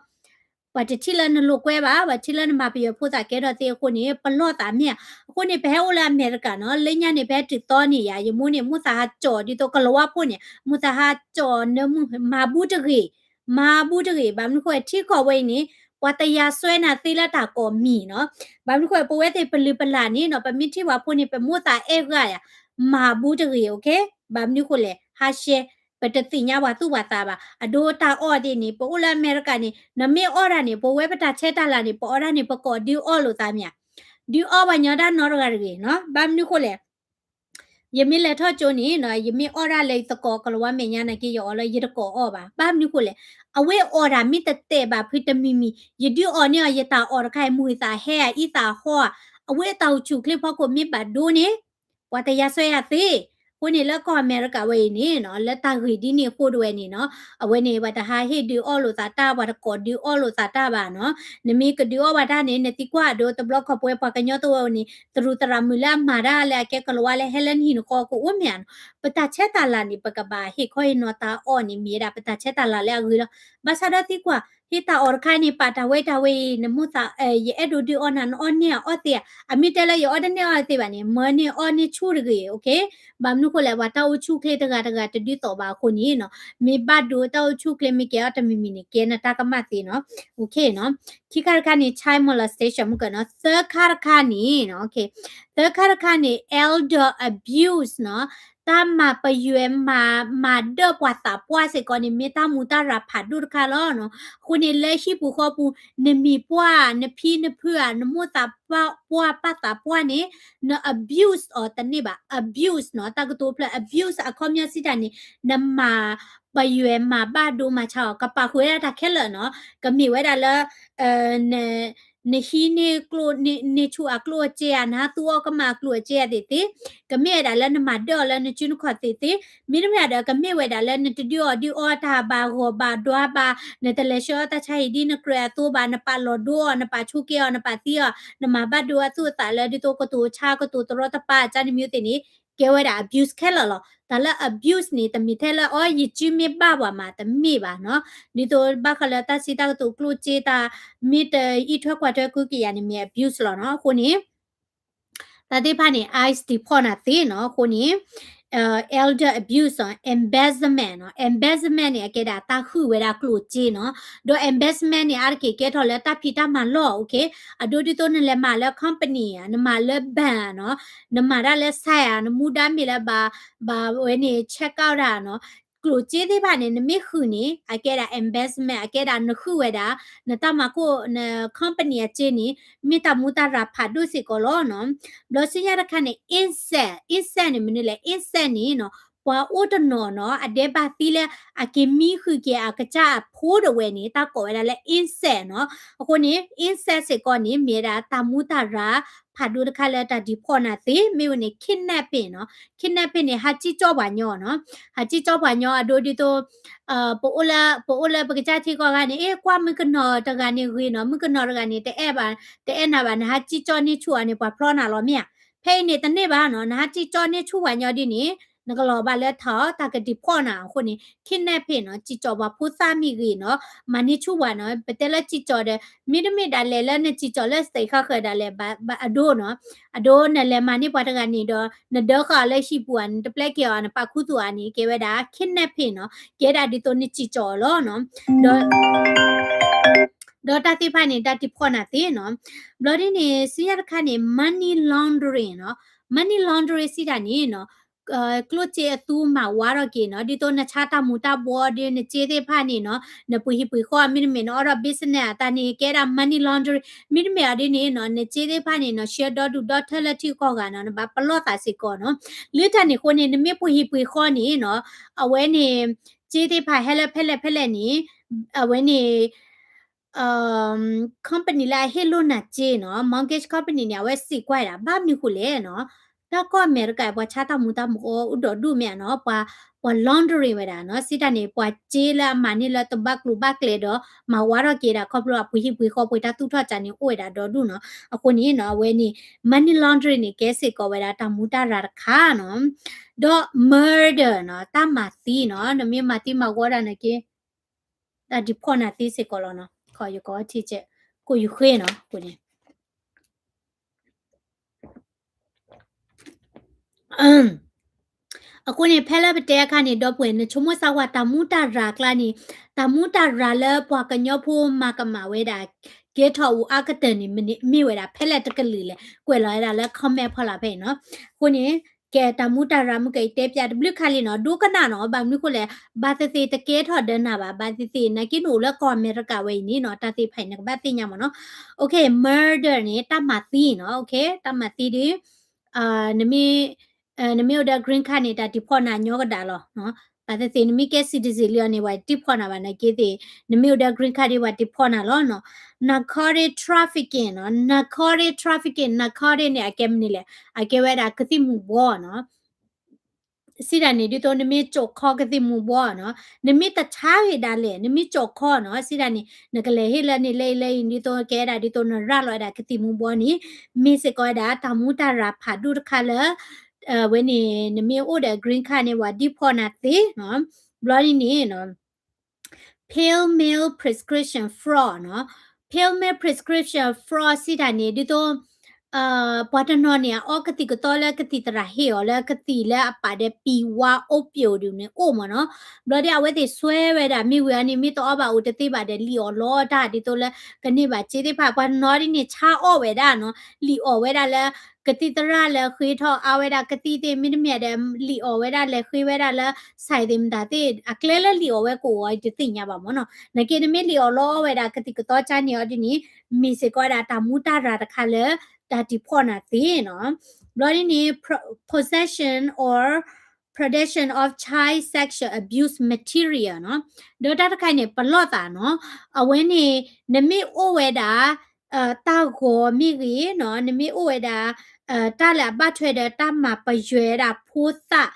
ပှၤတထံၣ်လၢနလိာ်ကွဲဘၣ် ပှၤထံၣ်လၢနမၤပယွဲၤဖိသၣ်ကဲထီၣ်သ့အဃိန့ၣ် ပလီၢ်သးမ့ၢ်ဧါ. အဃိန့ၣ် ပဟဲအိၣ်လၢအမဲရကၤနီၤ လၢညါန့ၣ် ပဟဲတုၤသီန့ၣ်ယါ ယမိၢ်န့ၣ် မိၢ်သးဟးကၠီၣ်ဒ်သိးကလၤဝါဖိန့ၣ် မိၢ်သးဟးကၠီၣ်နၢမူ မၤဘူးတဂ့ၤ မၤဘူးတဂ့ၤ ဘၣ်မနုၤဃိ ထံကီၢ်ဝဲအံၤန့ၣ် ပှၤတယၤစွဲနၤသ့လၢတၢ်ကိးမံၤနီၤ. ဘၣ်မနုၤဃိ ပဝဲသ့ၣ်ပလုၢ်ပလၢ်န့ၣ်နီၤ ပမ့ၢ်ထံၣ်ပှၤဖိန့ၣ် ပမိၢ်သးအဲၣ်ဂၤယါ မၤဘူးတဂ့ၤ okay ဘၣ်မနုၤဃိလဲၣ် ဟါရှဲ ပတသ့ၣ်ညါပှၤသူၣ်ပှၤသးဘၣ်. အဒိတၢ်အီၣ်သ့ၣ်န့ၣ် ပအိၣ်လၢအမဲရကၤန့ၣ် နမ့ၢ်အီၣ်တၢ်န့ၣ် ပဝဲပတၢ်ဆဲးတၢ်လၤန့ၣ် ပအီၣ်တၢ်န့ၣ် ပကိးဒုးအီၣ်လိာ်သးမ့ၢ်ဧါ. ဒုးအီၣ်ပှၤညီတၢ်နီတဂၤတဂ့ၤနီၤ. ဘၣ်မနုၤဃိလဲၣ် ယမ့ၢ်လဲၤထီၣ်ကၠိန့ၣ်နီၤ ယမ့ၢ်အီၣ်တၢ်လၢယသကိးကလၤဝါမဲာ်ညါနာ်က့ ယအီၣ်လၢယတကိးအီၣ်ဘၣ်. ဘၣ်မနုၤဃိလဲၣ် အဝဲအီၣ်တၢ်မ့ၢ်တတဲာ်ဘၣ်ဖုတမံၤမံၤ ယဒုးအီၣ်န့ၢ်အီၤ ယတၢ်အီၣ်တခါအံၤ မုာ်သးဟဲဧါ အံသးဟီဧါ အဝဲအတၢ်အိၣ်ဆူၣ်အိၣ်ချ့ဖီခိၣ်မ့ၢ်ဘၣ်ဒိန့ၣ် ပှၤတယၤစွဲယၤသ့. အဃိန့ၣ်လၢကီၢ်အမဲရကၤဝဲအံၤန့ၣ်နီၤ လၢတၢ်ဂ့ၢ်ဒ်န့ၣ်အဃိတဝဲန့ၣ်နီၤ အဝဲန့ၣ် ပှၤတဟးဟ့ၣ်ဒုးအီၣ်လိာ်သးတၢ် ပှၤတကိးဒုးအီၣ်လိာ်သးတၢ်ဘၣ်နီၤ. နမ့ၢ်ကဒုးအီၣ်ဘၣ်တၢ်န့ၣ် နသံကွၢ်အဒိ တဘျီခီပဝဲပှၤကညီတဝဲန့ၣ် သရူးသရၣ်မုၣ်လၢအမၤတၢ်လၢအကဲကလၤဝါလၢဟဲလၢနဟံၣ်နဃီကအိၣ်မ့ၢ်ဧါနီၤ. ပတၢ်ဆဲးတၢ်လၤန့ၣ် ပကဘၣ်ဟ့ၣ်ခီဟ့ၣ်နီၤတၢ်အီၣ်န့ၣ် မ့ၢ်ဝဲဒၣ်ပတၢ်ဆဲးတၢ်လၤလၢအဂ့ၤလီၤ. ဘၣ်ဆၣ်ဒီးသံကွၢ် ဟ့ၣ်တၢ်အီၣ်တခါန့ၣ် ပာ်တၢ်ဝဲတၢ်ဝဲအံၤ နမိၢ်သး ယအဲၣ်ဒိးဒုးအီၣ်နၤ နအီၣ်န့ၢ်အီၣ်သ့ဧါ. အမ့ၢ်တဲလၢယအီၣ်တန့ၢ်အီၣ်သ့ဘၣ်န့ၣ် မၢန့ၢ်အီၣ်န့ၢ်ဆူၣ်တဂ့ၤ okay. ဘၣ်မနုၤဃိလဲၣ် ပှၤတၢ်အိၣ်ဆူၣ်အိၣ်ချ့တဂၤတဂၤတဒုးသိးဘၣ်အဃိန့ၣ်နီၤ မ့ၢ်ဘၣ်ဒိတၢ်အိၣ်ဆူၣ်အိၣ်ချ့မ့ၢ်ကဲအီၤတမံၤမံၤန့ၣ် ကဲနတၢ်ကမၣ်သ့နီၤ okay နီၤ. ခံခါတခါန့ၣ် child molestation မုၢ်ကနီၤ သၢခါတခါန့ၣ်နီၤ okay သၢခါတခါန့ၣ် elder abuse နီၤ တၢ်မၤပယွဲမၤ မၤဒၢၣ်ပှၤသးပှၢ်စ့ၢ်ကီးန့ၣ် မ့ၢ်တၢ်မူတၢ်ရၤဖးဒိၣ်တခါလီၤနီၤ. အဃိန့ၣ် လၢဟံၣ်ပူၤဃီပူၤ နမံၤပှၢ် နဖံနဖုဧါ နမိၢ်သးပှၢ် ပှၢ်ပၢ်သးပှၢ်န့ၣ် န abuse အီၤတန့ၢ်ဘၣ် abuse နီၤ တၢ်ကတိၤဖျၢၣ် abuse အခီပညီစံးတၢ်န့ၣ် နမၤပယွဲမၤဘၣ်ဒိမၤဆါအီၤ ကပာ်ဃုာ်ဝဲဒၣ်တၢ်ခဲလၢာ်နီၤ ကမ့ၢ်ဝဲဒၣ်လၢ န နဟံးန့ၢ်ကျိၣ်န့ၢ်ဆူၣ်အကျိၣ်အစ့ဧါ, နဟးသူအီၤကမၣ်အကျိၣ်အစ့ဧါသ့ၣ်သ့ၣ်, ကမ့ၢ်ဝဲဒၣ်လၢနမၤဒၢၣ်အီၤလၢနစုနခီၣ်သ့ၣ်သ့ၣ်, မ့တမ့ၢ်ဒီး ကမ့ၢ်ဝဲဒၣ်လၢနတဒုးအီၣ်ဒုးအီတၢ်ဘၣ်ဂီၢ်ဘၣ်ဒွါဘၣ်, နတလဲၤဆှၢအီၣ်တၢ်ဆါဟံၣ်ဒ်နကြၢးအသိးဘၣ်, နပာ်လီၤဒိအီၤ, နပာ်ဆိက့အီၤ, နပာ်သံအီၤ, နမၤဘၣ်ဒိအသူၣ်အသးလၢဒ်သိးကတိၤဆါ ကတိၤတရီတပါအစၢ်န့ၣ်မ့ၢ်သ့ၣ်န့ၣ် ကဲဝဲဒၣ် abuse ခဲလၢာ်လီၤ. တၢ်လၢ abuse န့ၣ် တမ့ၢ်ထဲလၢ အီ ယစုမ့ၢ်ဘၣ်ပှၤမး တမ့ၢ်ဘၣ်နီၤ. ဒ်သိးဘၣ်ဃးလၢတၢ်စံးတၢ်ကတိၤကျိၣ်စ့တၢ် မ့ၢ်တအံးထွဲကွၢ်ထွဲကွံာ်က့ၤယၤန့ၣ် မ့ၢ် abuse လီၤနီၤ. အဃိန့ၣ် တၢ်သ့ၣ်တဖၣ်န့ၣ် ice တံၤဖီၣ်နၤသ့နီၤ. အဃိန့ၣ် elder abuse နီၤ, embezzlement နီၤ. Embezzlement န့ၣ် အကဲဒၣ်တၢ်ဃုဝဲဒၣ်ကျိၣ်စ့နီၤ. ဒီး embezzlement န့ၣ် အါတက့ၢ်ကဲထီၣ်လၢတၢ်ဖံးတၢ်မၤလီၢ်, okay. အဒိဒ်သိးနလဲၤမၤလၢ company ဧါ, နမၤလၢ bank နီၤ, နမၤတၢ်လၢ ဆိုင် ဧါ, နမူဒါမ့ၢ်လၢဘၣ် ဘၣ်ဝဲန့ၣ် check out တၢ်နီၤ. ကျိၣ်စ့သ့ၣ်တဖၣ်န့ၣ် နမ့ၢ်ဃုန့ၣ် အကဲဒၣ် embezzlement, အကဲဒၣ်နဃုဝဲဒၣ် နတၢ်မၤခိၣ် န company အစ့န့ၣ် မ့ၢ်တၢ်မူတၢ်ရၤဖးဒိၣ်စ့ၢ်ကီးလီၤနီၤ. ဘျီဆူညါတခါန့ၣ် incest, incest န့ၣ်မနုၤလဲၣ်. Incest န့ၣ်နီၤ ပှၤအိၣ်တနီၤနီၤ အဒဲးဘးသံလၢ အက့ၤမံဃုာ်က့ၤအကစၢ်အဖိဒၣ်ဝဲန့ၣ် တၢ်ကိးဝဲဒၣ်လၢ incest နီၤ. အဃိန့ၣ် incest စ့ၢ်ကီးန့ၣ် မ့ၢ်ဝဲဒၣ်တၢ်မူတၢ်ရၤဖးဒိၣ်တခါလၢတၢ်တံၤဖီၣ်နၤသ့, မ့ၢ်ဝဲန့ၣ် kidnapping နီၤ. Kidnapping န့ၣ် ဟးစံၣ်ကၠီၣ်ပှၤညီနီၤ. ဟးစံၣ်ကၠီၣ်ပှၤညီအဒိဒ်သိး ပ ပအိၣ်လၢပကစၢ်ထံကီၢ်ဂၤန့ၣ် အ့ ကွၢ်မုၣ်ကနီၤတဂၤန့ၣ်ဂ့ၤနီၤ, မုၣ်ကနီၤတဂၤန့ၣ် တအဲၣ်ဘၣ်, တအဲၣ်နၤဘၣ်, နဟးစံၣ်ကၠီၣ်န့ၢ်ဆူၣ်အီၤန့ၣ် ပှၤဖျီနၤလီၤမ့ၢ်ဧါ. ဖဲအံၤန့ၣ်တန့ၢ်ဘၣ်နီၤ, နဟးစံၣ်ကၠီၣ်န့ၢ်ဆူၣ်ပှၤညီဒ်န့ၣ် နကလီၤဘၣ်လၢထးအီၣ် တၢ်ကတံၤဖီၣ်နၤအဃိန့ၣ် kidnapping နီၤ, စံၣ်ကၠီၣ်ပှၤဖိသၣ်မ့ၢ်ဂ့ၤနီၤ, မၤန့ၢ်ဆူၣ်ပှၤနီၤ, ပတဲလၢစံၣ်ကၠီၣ်ဒီး မ့တမ့ၢ်ဒၣ်လဲာ်လၢနစံၣ်ကၠီၣ်လၢစဲးဃါဃၢၤဒၣ်လဲာ် ဘၣ်အဒိနီၤ, အဒိနလဲၤမၤန့ၢ်ပှၤတဂၤန့ၣ်ဒီး နဒၢဃာ်အီၤလၢဟံၣ်ပူၤဧါ, နတပျဲက့ၤအီၤ နပာ်ခူသူၣ်အီၤန့ၣ် ကဲဝဲဒၣ် kidnapping နီၤ, ကဲဒၣ်ဒ်သိးနစံၣ်ကၠီၣ်အီၤလီၤနီၤ, ဒီး ဒီးတၢ်သ့ၣ်တဖၣ်န့ၣ် တၢ်တံၤဖီၣ်နၤသ့နီၤ, ဘျီဒ်န့ၣ် ဆူညါတခါန့ၣ် money laundering နီၤ, money laundering စံးတၢ်န့ၣ်နီၤ ကျိၣ်စ့အသူမၤဝါထီၣ်က့ၤနီၤ, ဒ်သိးနဆါတၢ်မူၤတၢ်ဘှီဒီး နစ့သ့ၣ်တဖၣ်န့ၣ်နီၤ, နပှ့ၤဟံၣ်ပှ့ၤဃီ မ့တမ့ၢ်နအီၣ်ဒီး business အတၢ်န့ၣ် ကဲဒၣ် money laundering, မ့တမ့ၢ်အီၤဒ်န့ၣ်နီၤ, နစ့သ့ၣ်တဖၣ်န့ၣ်နီၤ ဆှၢဒီဒူၣ်ဒီထၢလၢထံကီၢ်ဂၤနီၤ, နဘၣ်ပလီၢ်သးစ့ၢ်ကီးနီၤ, လၢတၢ်န့ၣ်အဃိန့ၣ် နမ့ၢ်ပှ့ၤဟံၣ်ပှ့ၤဃီန့ၣ်နီၤ, အဝဲန့ၣ် စ့သ့ၣ်တဖၣ်ဟဲလၢဖဲလဲၣ်ဖဲလဲၣ်န့ၣ်, အဝဲန့ၣ် company လၢအဟ့ၣ်လိၢ်နၤစ့နီၤ, mortgage company န့ၣ် အဝဲစံးကွၢ်ဒၣ် ဘၣ်မနုၤဃိလဲၣ်နီၤ, တၢ်ကီၢ်အမဲရကၤ ပှၤဆါတၢ်မူၤတၢ်မူၤအီၣ်အိၣ်ဒီးဒူၣ်မ့ၢ်ဧါနီၤ, ပှၤ ပှၤ laundering ဝဲဒၣ်နီၤ, စံးတၢ်န့ၣ် ပှၤစ့လၢအမၤန့ၢ်လၢတဘၣ်ကျိၤဘၣ်ကျဲဒီး မၤဝါထီၣ်က့ၤဒၣ် ခီဖျိအပှ့ၤဟံၣ်ပှ့ၤဃီပှ့ၤတၢ်သူၣ်ထီၣ်ကၢန့ၣ် အိၣ်ဝဲဒၣ်ဒီဒူၣ်နီၤ, အဃိန့ၣ်နီၤ အဝဲန့ၣ် money laundering န့ၣ် ကဲစ့ၢ်ကီးဝဲဒၣ်တၢ်မူၤတၢ်ရၤတခါနီၤ, ဒီး murder နီၤ, တၢ်မၤသံနီၤ, နမ့ၢ်မၤသံမၤဝီဒၣ်နာ်က့ တၢ်တံၤဖီၣ်နၤသ့စ့ၢ်ကီးလီၤနီၤ, ခီယကီထံကဲး, ကိးယဃ့နီၤ, အဃိန့ၣ် အဃိန့ၣ် ဖဲလၢပတဲအခါန့ၣ် ဒီပုၢ်ဝဲၢ် နဆိကမိၣ်စၢ်ဝဲတၢ်မူတၢ်ရၤအကျါန့ၣ်, တၢ်မူတၢ်ရၤလၢပှၤကညီဖိမၤကမၣ်ဝဲဒၣ် ကဲထီၣ်အူအါကတၢၢ်န့ၣ် မ့ၢ်ဝဲဒၣ်ဖဲလဲၣ်တကလုာ်လဲၣ်, ကွဲးလီၤဝဲဒၣ်လၢ comment ဖီလာ်ဖဲအံၤနီၤ, အဃိန့ၣ် ကဲတၢ်မူတၢ်ရၤမုၢ်ကဲအံၤတဲပၠးတဘျုးခါလံနီၤ, ဒိကနၣ်နီၤ, ဘၣ်မနုၤဃိလဲၣ်, ဘၣ်သ့ၣ်သ့ၣ်တကဲထီၣ်ဒီးနၤဘၣ်, ဘၣ်သ့ၣ်သ့ၣ် နာ်က့နအိၣ်လၢကီၢ်အမဲရကၤဝဲအံၤန့ၣ်နီၤ, တၢ်သ့ၣ်တဖၣ်အံၤ နကဘၣ်သ့ၣ်ညါမ့ၢ်နီၤ, okay, murder န့ၣ် တၢ်မၤသံနီၤ, okay, တၢ်မၤသံဒီး နမ့ၢ် နမ့ၢ်အိၣ်ဒီး green card န့ၣ် တၢ်တံၤဖီၣ်နၤညီကဒၣ်လီၤ, ဘၣ်သ့ၣ်သ့ၣ် နမ့ၢ်ကဲ citizen လံအီၤန့ၣ် ပှၤတံၤဖီၣ်နၤဘၣ်နာ်က့သ့ၣ်, နမ့ၢ်အိၣ်ဒီး green card ဒီး ပှၤတံၤဖီၣ်နၤလီၤနီၤ, narcotic trafficking နီၤ, narcotic trafficking, narcotic န့ၣ် အကဲမနုၤလဲၣ်, အကဲဝဲဒၣ်ကသံၣ်မူၤဘှီးနီၤ စံးတၢ်န့ၣ် ဒ်သိးနမ့ၢ်ကၠီၣ်ခီကသံၣ်မူၤဘှီးနီၤ, နမ့ၢ်တဆါဂ့ၤဒၣ်လဲာ် နမ့ၢ်ကၠီၣ်ခီနီၤ, စံးတၢ်န့ၣ် နကလဲၤဟ့ၣ်လၢန့ၣ်လၢအံၤလၢအံၤ ဒ်သိးကဲဒၣ် ဒ်သိးနရၤလီၤဝဲဒၣ်ကသံၣ်မူၤဘှီးန့ၣ် မ့ၢ်စ့ၢ်ကီးဝဲဒၣ် တၢ်မူတၢ်ရၤဖးဒိၣ်တခါလၢ ဝဲန့ၣ် နမ့ၢ်အိၣ်ဒီး green card န့ၣ် ပှၤတံၤဖီၣ်နၤသ့နီၤ, ဘျီဒ်န့ၣ် pill mill prescription fraud နီၤ, pill mill prescription fraud စံးတၢ်န့ၣ် ဒ်သိး ပှၤတနီၤန့ၣ် အအီကသံၣ်ကသီလၢကသံၣ်သရၣ်ဟ့ၣ်အီၤလၢကသံၣ်လၢအပာ်ဒီး ပံၤဝါ opiate ဒုးန့ၣ် အိၣ်မ့ၢ်နီၤ, ဘျီဒီးအဝဲသ့ၣ်စွဲဝဲဒၣ် မ့ၢ်ဝံၤအီၤန့ၣ် မ့ၢ်တအီဘၣ်အိၣ်တသ့ဘၣ်ဒီး လံၣ်အီၣ်လီတၢ် ဒ်သိးလၢကန့ၢ်ဘၣ်စ့သ့ၣ်တဖၣ်, ပှၤတနီၤဒ်န့ၣ် ဆါအီၣ်ဝဲဒၣ်နီၤ, လံၣ်အီၣ်ဝဲဒၣ်လၢ ကသံၣ်သရၣ်လဲၤဃ့ထီၣ်အါဝဲဒၣ်ကသံၣ်သ့ၣ် မ့တမ့ၢ်ဒီး လံၣ်အီၣ်ဝဲဒၣ်လဲၤဃ့ဝဲဒၣ်လၢ ဆိုင် သ့ၣ်မတၤသ့ၣ် အကျဲလၢလံၣ်အီၣ်ဝဲကအိၣ်အီၤ ယတသ့ၣ်ညါဘၣ်မ့ၢ်နီၤ, နာ်က့နမ့ၢ်လံၣ်အီၣ်လီအီၣ်ဝဲဒၣ်ကသံၣ်ကသီကၢန့ၣ်အီၤဒ်န့ၣ် မ့ၢ်စ့ၢ်ကီးဝဲဒၣ်တၢ်မူတၢ်ရၤတခါလၢ တၢ်တံၤဖီၣ်နၤသ့နီၤ, ဘျီဒ်န့ၣ် possession or production of child sexual abuse material နီၤ, ဒီးတၢ်တခါန့ၣ် ပလီၢ်သးနီၤ, အဝဲန့ၣ် နမ့ၢ်အိၣ်ဝဲဒၣ် တၢ်ဂီၤမ့ၢ်ဂ့ၤနီၤ, နမ့ၢ်အိၣ်ဝဲဒၣ် တၢ်လၢအဘၣ်ထွဲဒီးတၢ်မၤပယွဲဒၣ်ဖိသၣ်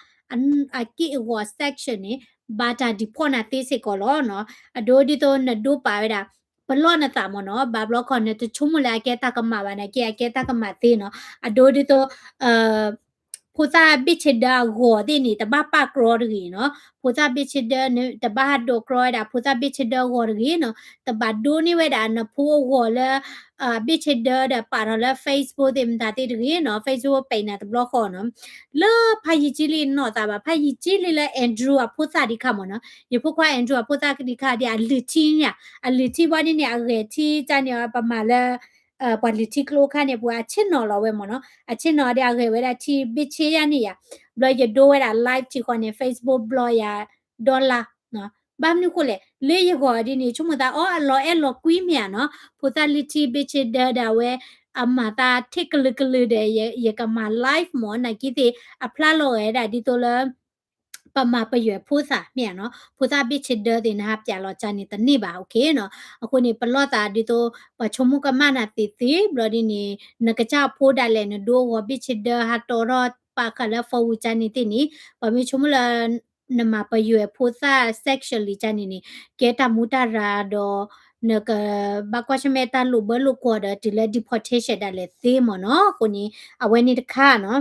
အက့ၢ်အဂီၤ section န့ၣ် ဘၣ်တၢ် deport နၤသ့စ့ၢ်ကီးလီၤနီၤ. အဒိဒ်သိးနဒိပာ်ဝဲဒၣ် ပလီၢ်နသးမ့ၢ်နီၤ, ဘၣ်ဘျီခီနတဆိကမိၣ်လၢအကဲတၢ်ကမၣ်ဘၣ်န့ၣ် ကဲအကဲတၢ်ကမၣ်သ့နီၤ. အဒိဒ်သိး ဖိသၣ်ဘ့ၣ်ဆ့ဒၢအဂီၤသ့ၣ်န့ၣ် တဘၣ်ပာ်ကြီတဂ့ၤနီၤ. ဖိသၣ်ဘ့ၣ်ဆ့ဒၢ တဘၣ်ဟးဒိးကြီဝဲဒၣ် ဖိသၣ်ဘ့ၣ်ဆ့ဒၢအဂီၤတဂ့ၤနီၤ. တဘၣ်ဒိန့ၢ်ဝဲဒၣ်နဖိအဂီၤလၢ ဘ့ၣ်ဆ့ဒၢဒီးပာ်ထီၣ်လၢ Facebook သ့ၣ်မတၤသ့ၣ်တဂ့ၤနီၤ. Facebook ပဲာ်နၤတဘျီဃီနီၤ. လၢဖးယံာ်ကၠံလံနီၢ်သးဘၣ်, ဖးယံာ်ကၠံလံလၢ Andrew အဖိသၣ်ဒံးခါမ့ၢ်နီၤ. ယဖိခွါ Andrew အဖိသၣ်ဒံးခါဒ်အလုၢ်ထံန့ၣ်, အလုၢ်ထံဘၣ်ဒ်န့ၣ် အဂဲၤထံကန့ၣ် ပမၤလၢ ပှၤလုၢ်ထံကျိခါန့ၣ် ပှၤအဆ့ၣ်နီၤလီၤဝဲမ့ၢ်နီၤ. အဆ့ၣ်နီၤဒီးအဂဲၤဝဲဒၣ်ထံဘ့ၣ်ဆ့ယါန့ၣ်ယါ, ဘျီယဒိဝဲဒၣ် live ထံဃီန့ၣ် Facebook ဘျီယၤ dollar ဘၣ်မနုၤဃိလဲၣ်, လၢယဂီၤဒ်န့ၣ် ဆိကမိၣ်သးအီၤအလီၤအဲၣ်လီၤကွံမ့ၢ်ဧါနီၤ. ဖိသၣ်လုၢ်ထံဘ့ၣ်ဆ့ဒၢဒီးအဝဲ အမၤသးထံၣ်ကလုာ်ကလုာ်ဒီး ယကမၤ live မ့ၢ်နီၤ, နာ်က့သ့ၣ် အဖျါလီၤဂာ်ဒၣ်ဒ်သိးလၢ ပမၤပယွဲဖိသၣ်မ့ၢ်ဧါနီၤ. ဖိသၣ်ဘ့ၣ်ဆ့ဒၢသ့ၣ် နဟးပျးလီၤကန့ၣ်တန့ၢ်ဘၣ်, OK နီၤ. အဃိန့ၣ် ပလီၢ်သးဒ်သိး ပှၤဆိကမိၣ်ကမၣ်နၤသ့သ့ ဘျီဒ်န့ၣ် နကစၢ်အဖိဒၣ်လဲာ် နဒိအဂီၤဘ့ၣ်ဆ့ဒၢဟးတီထီၣ်ပာ်ဃာ်လၢ phone ကန့ၣ်သ့ၣ်န့ၣ် ပှၤမ့ၢ်ဆိကမိၣ်လၢ နမၤပယွဲဖိသၣ် sexually ကန့ၣ်န့ၣ် ကဲတၢ်မူတၢ်ရၤဒီး နကဘၣ်ကွၢ်ဆၢၣ်မဲာ်တၢ်လိာ်ဘၢလိာ်ကွီၢ်ဒီးတုၤလၢ deportation ဒၣ်လဲာ်သ့မ့ၢ်နီၤ. အဃိန့ၣ် အဝဲန့ၣ်တခါနီၤ.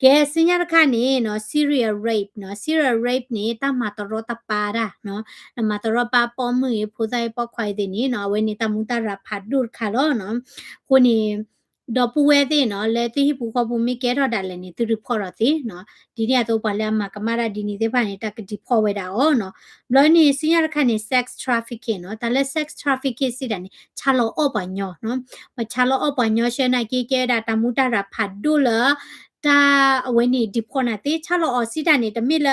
ကဲ ဆူညါတခါန့ၣ်နီၤ serial rape နီၤ, serial rape န့ၣ် တၢ်မၤတရီတပါတၢ်နီၤ, နမၤတရီတပါပိာ်မုၣ်ဂ့ၤ ဖိသၣ်ဂ့ၤပိာ်ခွါဂ့ၤသ့ၣ်န့ၣ်နီၤ အဝဲန့ၣ်တၢ်မူတၢ်ရၤဖးဒိၣ်တခါလီၤနီၤ. အဃိန့ၣ် ဒီပုၢ်ဝဲၢ်သ့ၣ်နီၤ လၢသုဟံၣ်ပူၤဃီပူၤမ့ၢ်ကဲထီၣ်ဒၣ်လဲာ်န့ၣ် သု report အီၤသ့နီၤ. ဒ်န့ၣ်အသိးပှၤလၢအမၤကမၣ်တၢ်ဒ်န့ၣ်သ့ၣ်တဖၣ်န့ၣ် တၢ်က deport ဝဲဒၣ်အီၤနီၤ. ဘျီန့ၣ် ဆူညါတခါန့ၣ် sex trafficking နီၤ, တၢ်လၢ sex trafficking စံးတၢ်န့ၣ် ဆါလီၤအီၣ်ပှၤညီနီၤ. ပဆါလီၤအီၣ်ပှၤညီဆှၢနာ်က့ ကဲဝဲဒၣ်တၢ်မူတၢ်ရၤဖးဒိၣ်လၢ တၢ်အဝဲန့ၣ် deport နၤသ့ ဆါလီၤအီၤစံးတၢ်န့ၣ် တမ့ၢ်လၢ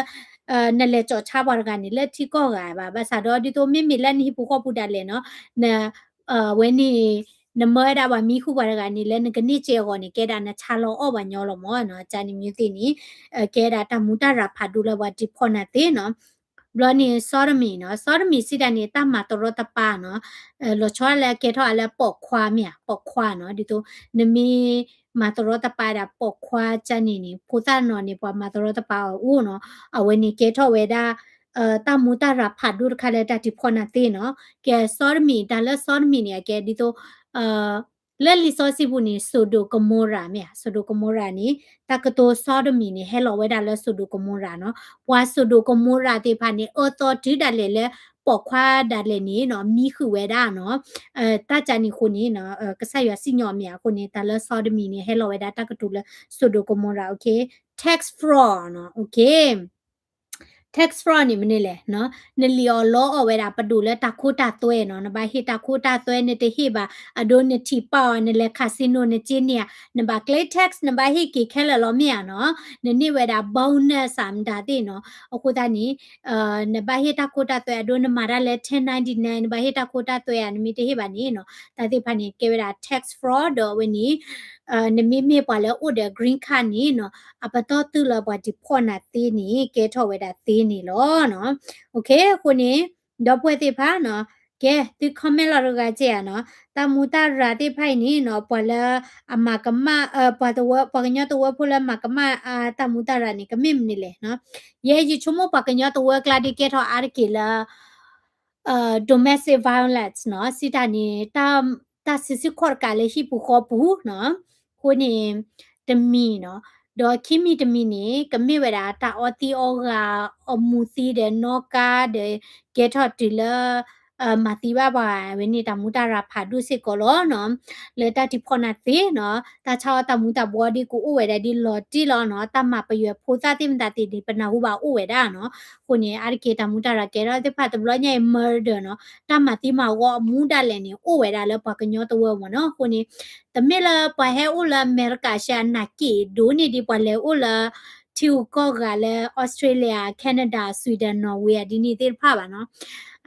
နလဲၤကၠီၣ်ဆါပှၤတဂၤန့ၣ် လၢထံကီၢ်ဂၤဘၣ်. ဘၣ်ဆၣ်ဒီးဒ်သိးမ့မ့ၢ်လၢနဟံၣ်ပူၤဃီပူၤဒၣ်လဲာ်နီၤ, န အဝဲန့ၣ် နမၢဝဲဒၣ်ပှၤမံဃုာ်ပှၤတဂၤန့ၣ် လၢနကန့ၢ်စ့အဂီၢ်န့ၣ် ကဲဒၣ်နဆါလီၤအီၣ်ပှၤညီလီၤမ့ၢ်နီၤ. ကန့ၣ်မ့ၢ်သ့ၣ်န့ၣ် ကဲဒၣ်တၢ်မူတၢ်ရၤဖးဒိၣ်လၢပှၤ deport နၤသ့နီၤ. ဘျီန့ၣ် sodomy နီၤ, sodomy စံးတၢ်န့ၣ် တၢ်မၤတရီတပါနီၤ, လီၤဆီဒၣ်လၢကဲထီၣ်အလၢပိာ်ခွါမ့ၢ်ဧါ, ပိာ်ခွါနီၤ, ဒ်သိး နမ့ၢ်မၤတရီတပါဒၣ်ပိာ်ခွါကန့ၣ်န့ၣ် ဖိသၣ်နီၤန့ၣ် ပှၤမၤတရီတပါအီၤအိၣ်နီၤ, အဝဲန့ၣ်ကဲထီၣ်ဝဲဒၣ် တၢ်မူတၢ်ရၤဖးဒိၣ်တခါလၢတၢ် deport နၤသ့နီၤ. ကဲ sodomy တၢ်လၢ sodomy န့ၣ် အကဲဒ်သိး လၢလံာ်စီဆှံပူၤန့ၣ် Sodom Gomorrah မ့ၢ်ဧါ, Sodom Gomorrah န့ၣ် တၢ်ကတိၤ sodomy န့ၣ် ဟဲလီၤဝဲဒၣ်လၢ Sodom Gomorrah နီၤ. ပှၤ Sodom Gomorrah သ့ၣ်တဖၣ်န့ၣ် အၢသီတုၤဒၣ်လဲာ်လၢ ပိာ်ခွါဒၣ်လဲာ်န့ၣ်နီၤ မံဃုာ်ဝဲဒၣ်နီၤ. တၢ်ကန့ၣ်အဃိန့ၣ် ကစၢ်ယွၤစံၣ်ညီၣ်မ့ၢ်ဧါ, အဃိန့ၣ် တၢ်လၢ sodomy န့ၣ် ဟဲလီၤဝဲဒၣ်တၢ်ကတိၤလၢ Sodom Gomorrah, OK. Tax fraud နီၤ, OK. Tax fraud န့ၣ်မနုၤလဲၣ်, နလံၣ်အီၣ်လီအီၣ်ဝဲဒၣ် ပဒိၣ်လၢတၢ်ခိတၢ်သွဲနီၤ, နဘၣ်ဟ့ၣ်တၢ်ခိတၢ်သွဲ နတဟ့ၣ်ဘၣ်, အဒိနထံၣ်ပာ်အီၤ နလဲၤ casino နက့န့ၣ်ဧါ, နဘၣ်ကျဲ tax နဘၣ်ဟ့ၣ်က့ၤခဲလၢာ်လီၤမ့ၢ်ဧါနီၤ, နန့ၢ်ဝဲဒၣ် bonus မတၤသ့ၣ်နီၤ, အဃိသတးန့ၣ် နဘၣ်ဟ့ၣ်တၢ်ခိတၢ်သွဲ အဒိနမၤတၢ်လၢ ten ninety-nine နဘၣ်ဟ့ၣ်တၢ်ခိတၢ်သွဲဧါ, နမ့ၢ်တဟ့ၣ်ဘၣ်န့ၣ်နီၤ, တၢ်သ့ၣ်တဖၣ်န့ၣ် ကဲဝဲဒၣ် tax fraud ဒီးအဝဲန့ၣ် နမ့မ့ၢ်ပှၤလၢအိၣ်ဒီး green card န့ၣ်နီၤ, အပတီၢ်တုၤလၢပှၤ deport နၤသ့န့ၣ် ကဲထီၣ်ဝဲဒၣ်သ့န့ၣ်လီၤနီၤ. OK, အဃိန့ၣ် ဒီပုၢ်ဝဲၢ်သ့ၣ်တဖၣ်နီၤ, ကဲ သု comment လီၤတဂၤကဲဧါနီၤ, တၢ်မူတၢ်ရၤသ့ၣ်တဖၣ်အံၤန့ၣ်နီၤ ပှၤလၢအမၤကမၣ် ပှၤတဝၢ ပှၤကညီတဝၢဖိလၢမၤကမၣ် တၢ်မူတၢ်ရၤန့ၣ် ကမ့ၢ်မနုၤလဲၣ်နီၤ. ယဲယဆိကမိၣ်ပှၤကညီတဝၢကျါဒ်ကဲထီၣ်အါတက့ၢ်လၢ domestic violence နီၤ, စံးတၢ်န့ၣ် တၢ်စံးဆူၣ်ခီၣ်တကးလၢဟံၣ်ပူၤဃီပူၤနီၤ, အဃိန့ၣ် တမံၤနီၤ, ဒီးခံမံၤတမံၤန့ၣ် ကမ့ၢ်ဝဲဒၣ်တၢ်အီသံးအီဂၤ အမူၤသံးဒီးနီၣ်ကါဒီး ကဲထီၣ်တုၤလၢ မၤသံဘၣ်ပှၤဝဲန့ၣ် တၢ်မူတၢ်ရၤဖးဒိၣ်စ့ၢ်ကီးလီၤနီၤ. လၢတၢ် deport နၤသ့နီၤ, တၢ်ဆါအီၣ်တၢ်မူၤတၢ်ဘှီးဒ်ကအိၣ်ဝဲဒၣ်ဒ်လီၤတံၢ်လီၤနီၤ, တၢ်မၤပယွဲဖိသၣ်သ့ၣ်မတၤသ့ၣ်န့ၣ် ပနၢ်ဟူဘၣ်အိၣ်ဝဲဒၣ်နီၤ. အဃိန့ၣ် အါတက့ၢ်တၢ်မူတၢ်ရၤကဲထီၣ်သ့ၣ်တဖၣ်တဘျီညါအံၤ murder နီၤ, တၢ်မၤသံမၤဂီၤအမူဒၣ်လဲာ်န့ၣ် အိၣ်ဝဲဒၣ်လၢပှၤကညီတဝၢမ့ၢ်နီၤ. အဃိန့ၣ် တမ့ၢ်လၢပှၤဟဲအိၣ်လၢအမဲရကၤရှဲအနၢ်က့ၣ်ဒိၣ်န့ၢ်ဒ်ပှၤလဲၤအိၣ်လၢ ထံဂုၤကီၢ်ဂၤလၢ Australia, Canada, Sweden, Norway ဒ်န့ၣ်သ့ၣ်တဖၣ်ဘၣ်နီၤ.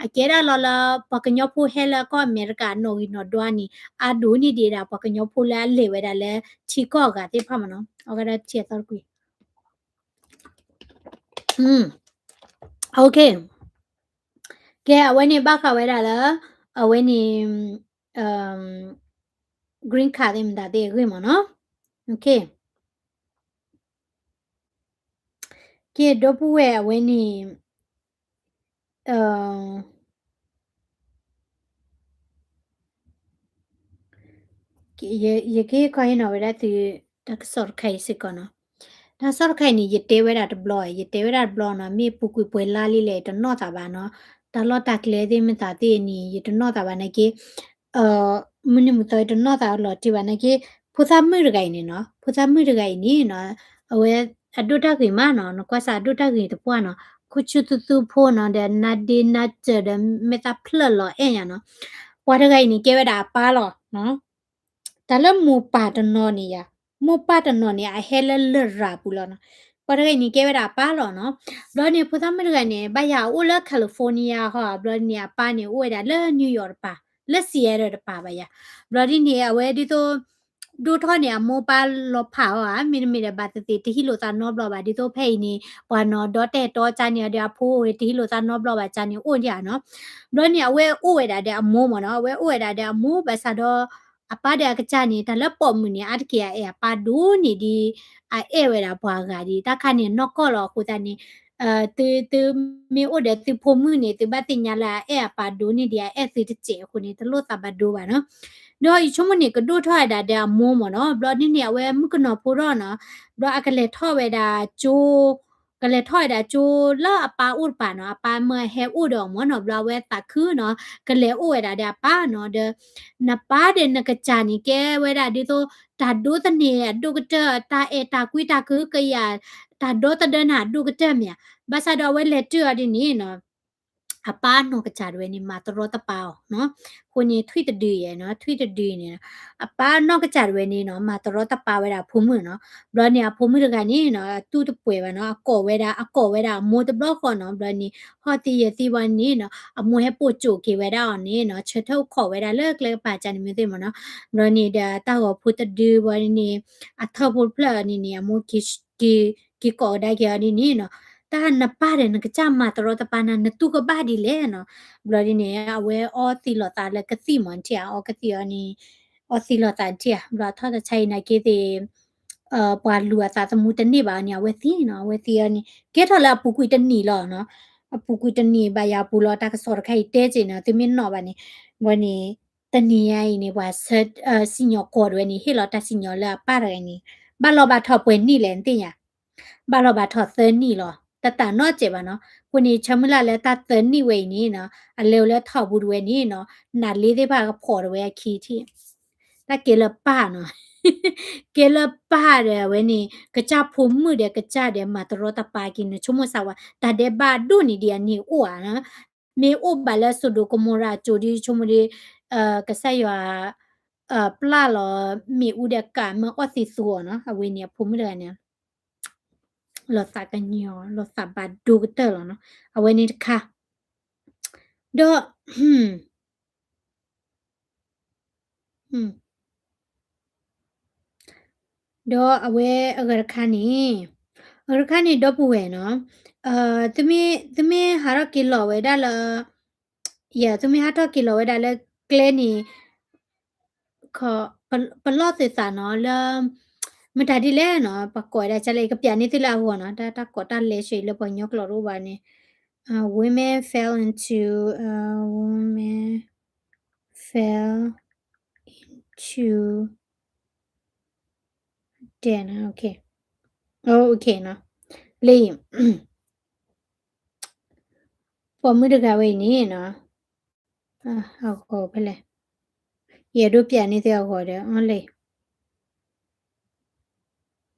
အကဲဒၣ်လီၤလၢ ပှၤကညီဖိဟဲလၢကီၢ်အမဲရကၤနီၣ်ဂံၢ်နီၣ်ဒွးန့ၣ် အါဒိၣ်န့ၢ်ဒံးဒၣ်ပှၤကညီဖိလၢအလဲၤဝဲဒၣ်လၢထံကီၢ်ဂၤသ့ၣ်တဖၣ်မ့ၢ်နီၤ. အဝဲဒၣ်ထံအသီတကွံာ် OK. ကဲ အဝဲန့ၣ်ဘၣ်ဃးဝဲဒၣ်လၢ အဝဲန့ၣ် အ green card သ့ၣ်မတၤသ့ၣ်အဂ့ၢ်မ့ၢ်နီၤ. က့ ဒီပုၢ်ဝဲၢ်အဝဲန့ၣ် ယကဟ့ၣ်ခီဟ့ၣ်နီၤဝဲဒၣ်သု တၢ်ကစီၣ်တခါအံၤစ့ၢ်ကီးနီၤ. တၢ်ကစီၣ်တခါအံၤန့ၣ် ယတဲဝဲဒၣ်တဘျီ, ယတဲဝဲဒၣ်တဘျီနီၤ, မ့ၢ်ပူၤကွံာ်ပှဲၤလါလံလဲၣ် ယတနီၣ်သးဘၣ်နီၤ. တၢ်လီၢ်တၢ်ကျဲသ့ၣ်မတၤသ့ၣ်န့ၣ် ယတနီၣ်သးဘၣ်နာ်က့ မုၢ်နံၤမုၢ်သီယတနီၣ်သးလီၤတံၢ်ဘၣ်နာ်က့ ဖိသၣ်မုၣ်တဂၤအံၤန့ၣ်နီၤ, ဖိသၣ်မုၣ်တဂၤအံၤန့ၣ်နီၤ, အဝဲအဒိၣ်တၢ်ဂ့ၤမးနီၤ, နကွၢ်စၢ်အဒိၣ်တၢ်ဂ့ၤတပှၢ်နီၤ, ခိၣ်ဆူၣ်သူသူဖိနီၤ, ဒီးနါဒ့နါစၢၤဒီးမဲာ်သၣ်ဖျၢၣ်လီၤအဲၣ်ညါနီၤ. ပှၤတဂၤအံၤန့ၣ် ကဲဝဲဒၣ်အပၢ်လီၤ. တၢ်လၢမိၢ်ပၢ်တနီၤန့ၣ်ယၤ, မိၢ်ပၢ်တနီၤန့ၣ် အဟဲလၢလရာ်ပူၤလီၤနီၤ. ပှၤတဂၤအံၤန့ၣ် ကဲဝဲဒၣ်အပၢ်လီၤနီၤ. ဘျီန့ၣ် ဖိသၣ်မုၣ်တဂၤန့ၣ် ဘၣ်ယၤအအိၣ်လၢ California ဟီ, ဘျီန့ၣ် အပၢ်န့ၣ် အိၣ်ဝဲဒၣ်လၢ New York တပၤ, လၢ Seattle တပၤဘၣ်ယၤ. ဘျီဒ်န့ၣ် အဝဲဒ်သိး ဒိၣ်ထီၣ်န့ၣ် အမိၢ်ပၢ်လီၤဖးအီၤဧါ, မ့တမ့ၢ်ဒီးဘၣ်သ့ၣ်သ့ၣ် တဟ့ၣ်လိာ်သးနီတဘျီဘၣ်, ဒ်သိးဖဲအံၤန့ၣ် ပှၤနီၤဒီတဲာ်တီကၢ်န့ၣ်ဒီး အဖိအိၣ်ဝဲ တဟ့ၣ်လိာ်သးနီတဘျီဘၣ်ကၢ်န့ၣ် အိၣ်ဒံးဧါနီၤ. ဘျီန့ၣ် အဝဲအိၣ်ဝဲဒၣ်ဒီးအမိၢ်မ့ၢ်နီၤ, အဝဲအိၣ်ဝဲဒၣ်ဒီးအမိၢ် ဘၣ်ဆၣ်ဒီး အပၢ်ဒီးအကစၢ်န့ၣ် တၢ်လၢပိာ်မုၣ်န့ၣ် အါတက့ၢ်အအဲၣ်အပၢ်ဒိၣ်န့ၢ်ဒံး အအဲၣ်ဝဲဒၣ်ပှၤဂၤဒံး, တၢ်ခါန့ၣ်နီၢ်ကီၢ်လီၤအဃိသတးန့ၣ် သု သုမ့ၢ်အိၣ်ဒီးသုဖိမုၣ်န့ၣ် သုဘၣ်သ့ၣ်ညါလၢအအဲၣ်အပၢ်ဒိၣ်န့ၢ်ဒံး အအဲၣ်သုတစဲးအဃိန့ၣ် တလိၣ်သးဘၣ်ဒိဘၣ်နီၤ. ဒီးယဆိကမိၣ်န့ၣ် ကဒိၣ်ထီၣ်ဝဲဒၣ်ဒီးအမိၢ်မ့ၢ်နီၤ, ဘျီဒ်န့ၣ် အဝဲမုၣ်ကနီၤဖိထီၣ်နီၤ, ဘျီအကလဲၤထီၣ်ဝဲဒၣ်ကၠိ ကလဲၤထီၣ်ဝဲဒၣ်ကၠိလၢအပၢ်အိၣ်တပၤနီၤ, အပၢ်မၢဟဲအိၣ်ဒီးအီၤမ့ၢ်နီၤ, ဘျီအဝဲသးခုနီၤ, ကလဲၤအိၣ်ဝဲဒၣ်ဒီးအပၢ်နီၤ, ဒီး နပၢ်ဒီးနကစၢ်န့ၣ် ကဲဝဲဒၣ်ဒ်သိး တၢ်ဒိးသန့ၤအဒိၣ်ကတၢၢ်, တၢ်အဲၣ်တၢ်ကွံတၢ်ကဟုကယာ်, တၢ်ဒီသဒၢနၤအဒိၣ်ကတၢၢ်မ့ၢ်ဧါ. ဘၣ်ဆၣ်ဒီးအဝဲလဲၤတုၤအီၤဒ်န့ၣ်နီၤ အပၢ်နီၢ်ကစၢ်တဝဲန့ၣ် မၤတရီတပါအီၤနီၤ. အဃိန့ၣ် ထွံၣ်တဒုယဲၢ်နီၤ, ထွံၣ်တဒုန့ၣ် အပၢ်နီၢ်ကစၢ်တဝဲန့ၣ်နီၤ မၤတရီတပါဝဲဒၣ်အဖိမုၣ်နီၤ. ဘျီန့ၣ် အဖိမုၣ်တဂၤန့ၣ်နီၤ အတူၢ်တပှဲၤဘၣ်နီၤ, အကိးဝဲဒၣ်, အကိးဝဲဒၣ်အမိၢ်တဘျီဃီနီၤ. ဘျီန့ၣ် ဟီၣ်သံယဲၢ်သံဘၣ်န့ၣ်နီၤ အမိၢ်ဟဲပိာ်ကၠိက့ၤဝဲဒၣ်အီၤန့ၣ်နီၤ, ဆၢထၢၣ်အိၣ်ခိးဝဲဒၣ်လၢကျဲကပၤကၢ်န့ၣ်မ့ၢ်သ့ၣ်မ့ၢ်နီၤ. ဘျီန့ၣ်ဒီးတၢ်ဂီၤဖိတဒုဘျီန့ၣ် အထၢၣ်ဖိတဖျၢၣ်န့ၣ်န့ၣ် အမိၢ် က့ၤကိးကဒါက့ၤအီၤဒ်န့ၣ်နီၤ, တၢ်နပၢ်ဒီးနကစၢ်မၤတရီတပါနၤ နတူၢ်ကဘၣ်ဒ်လဲၣ်နီၤ. ဘျီဒ်န့ၣ် အဝဲအီသံးလိာ်သးလၢကသံၣ်မး နထံၣ်ဧါ, အီကသံၣ်အီၤန့ၣ် အီသံးလိာ်သး နထံၣ်ဧါ. ဘျီထီၣ်တဆါအံၤနာ်က့သ့ၣ် ပှၤလူၤအသးသမူတန့ၢ်ဘၣ်အီၤန့ၣ် အဝဲသံနီၤ, အဝဲသံအီၤန့ၣ် ကဲထီၣ်လၢအပူၤကွံာ်တနံၣ်လီၤနီၤ. အပူၤကွံာ်တနံၣ်ဘၣ်ယၤပူၤလီၤ တၢ်ကစီၣ်တခါအံၤတဲက့ၤနီၤ, သုမ့ၢ်နီၣ်ဘၣ်န့ၣ်, ဘျီန့ၣ် တနံၣ်ညါအံၤန့ၣ် ပှၤ စံၣ်ညီၣ်ကွီၢ်တဝဲန့ၣ် ဟ့ၣ်လီၤတၢ်စံၣ်ညီၣ်လၢအပၢ်တဂၤန့ၣ် ဘၣ်လီၤဘၣ်ထီၣ်ပှဲၤနံၣ်လဲၣ် နသ့ၣ်ညါ, ဘၣ်လီၤဘၣ်ထီၣ်သၢနံၣ်လီၤ. တတၢ်နီၣ်စဲးဘၣ်နီၤ. အဃိန့ၣ် ဆၢမုၢ်လၢ်လၢတၢ်သၢနံၣ်ဝဲအံၤန့ၣ်နီၤ အလဲၤအိၣ်လၢထီၣ်ပူၤတဝဲန့ၣ်နီၤ နးလ့သ့ၣ်တဖၣ်ကဖီၣ်တဝဲအခံထံၣ် တၢ်ကဲလၢပၢ်နီၤ, ကဲလၢပၢ်ဒီးအဝဲန့ၣ် ကစၢ်ဖိမုၣ်ဒီးကစၢ်ဒီးမၤတရီတပါက့ၤန့ၣ် ဆိကမိၣ်စၢ်ဝဲ တၢ်ဒဲးဘးဒိၣ်န့ၢ်ဒံးအန့ၣ်အိၣ်ဧါ. မ့ၢ်အိၣ်ဘၣ်လၢစိၤဒိၤကမိၤရၤအစိၤဒ်ဆိကမိၣ်ဒီး ကစၢ်ယွၤ ပျၢ်လီၤမ့ၣ်အူဒီးကးမၢအီၣ်သံးသူအီၤနီၤ. အဝဲန့ၣ်အဖိမုၣ်တဂၤန့ၣ် လီၤသးကညီၤ လီၤသးဘၣ်ဒိကတၢၢ်လီၤနီၤ. အဝဲန့ၣ်တခါ ဒီး ဒီးအဝဲအဂၤတခါန့ၣ်, အဂၤတခါန့ၣ် ဒီပုၢ်ဝဲၢ်နီၤ, သုမ့ၢ်ဟးထီၣ်က့ၤလီၤဝဲဒၣ်လၢ ယဲ သုမ့ၢ်ဟးထီၣ်က့ၤလီၤဝဲဒၣ်လၢကျဲန့ၣ် ပလီၢ်သုသးနီၤလၢ မတၤဒ်လဲၣ်နီၤ ပှၤကိးဝဲဒၣ်ကလဲၣ် ကပျးန့ၢ်သုလၢအဂီၢ်နီၤ, တၢ်ကိးတၢ်လဲၤဆှၢလၢပှၤကညီကျိာ်တအိၣ်ဘၣ်န့ၣ်, women fell into, women fell into debt, okay, okay နီၤ, လၢ ပိာ်မုၣ်တဂၤဝဲအံၤန့ၣ်နီၤ, အဂီၤဖဲလဲၣ်, ယအဲၣ်ဒိးပျးန့ၢ်သုအဂီၤဒီး အီၤလဲၣ်,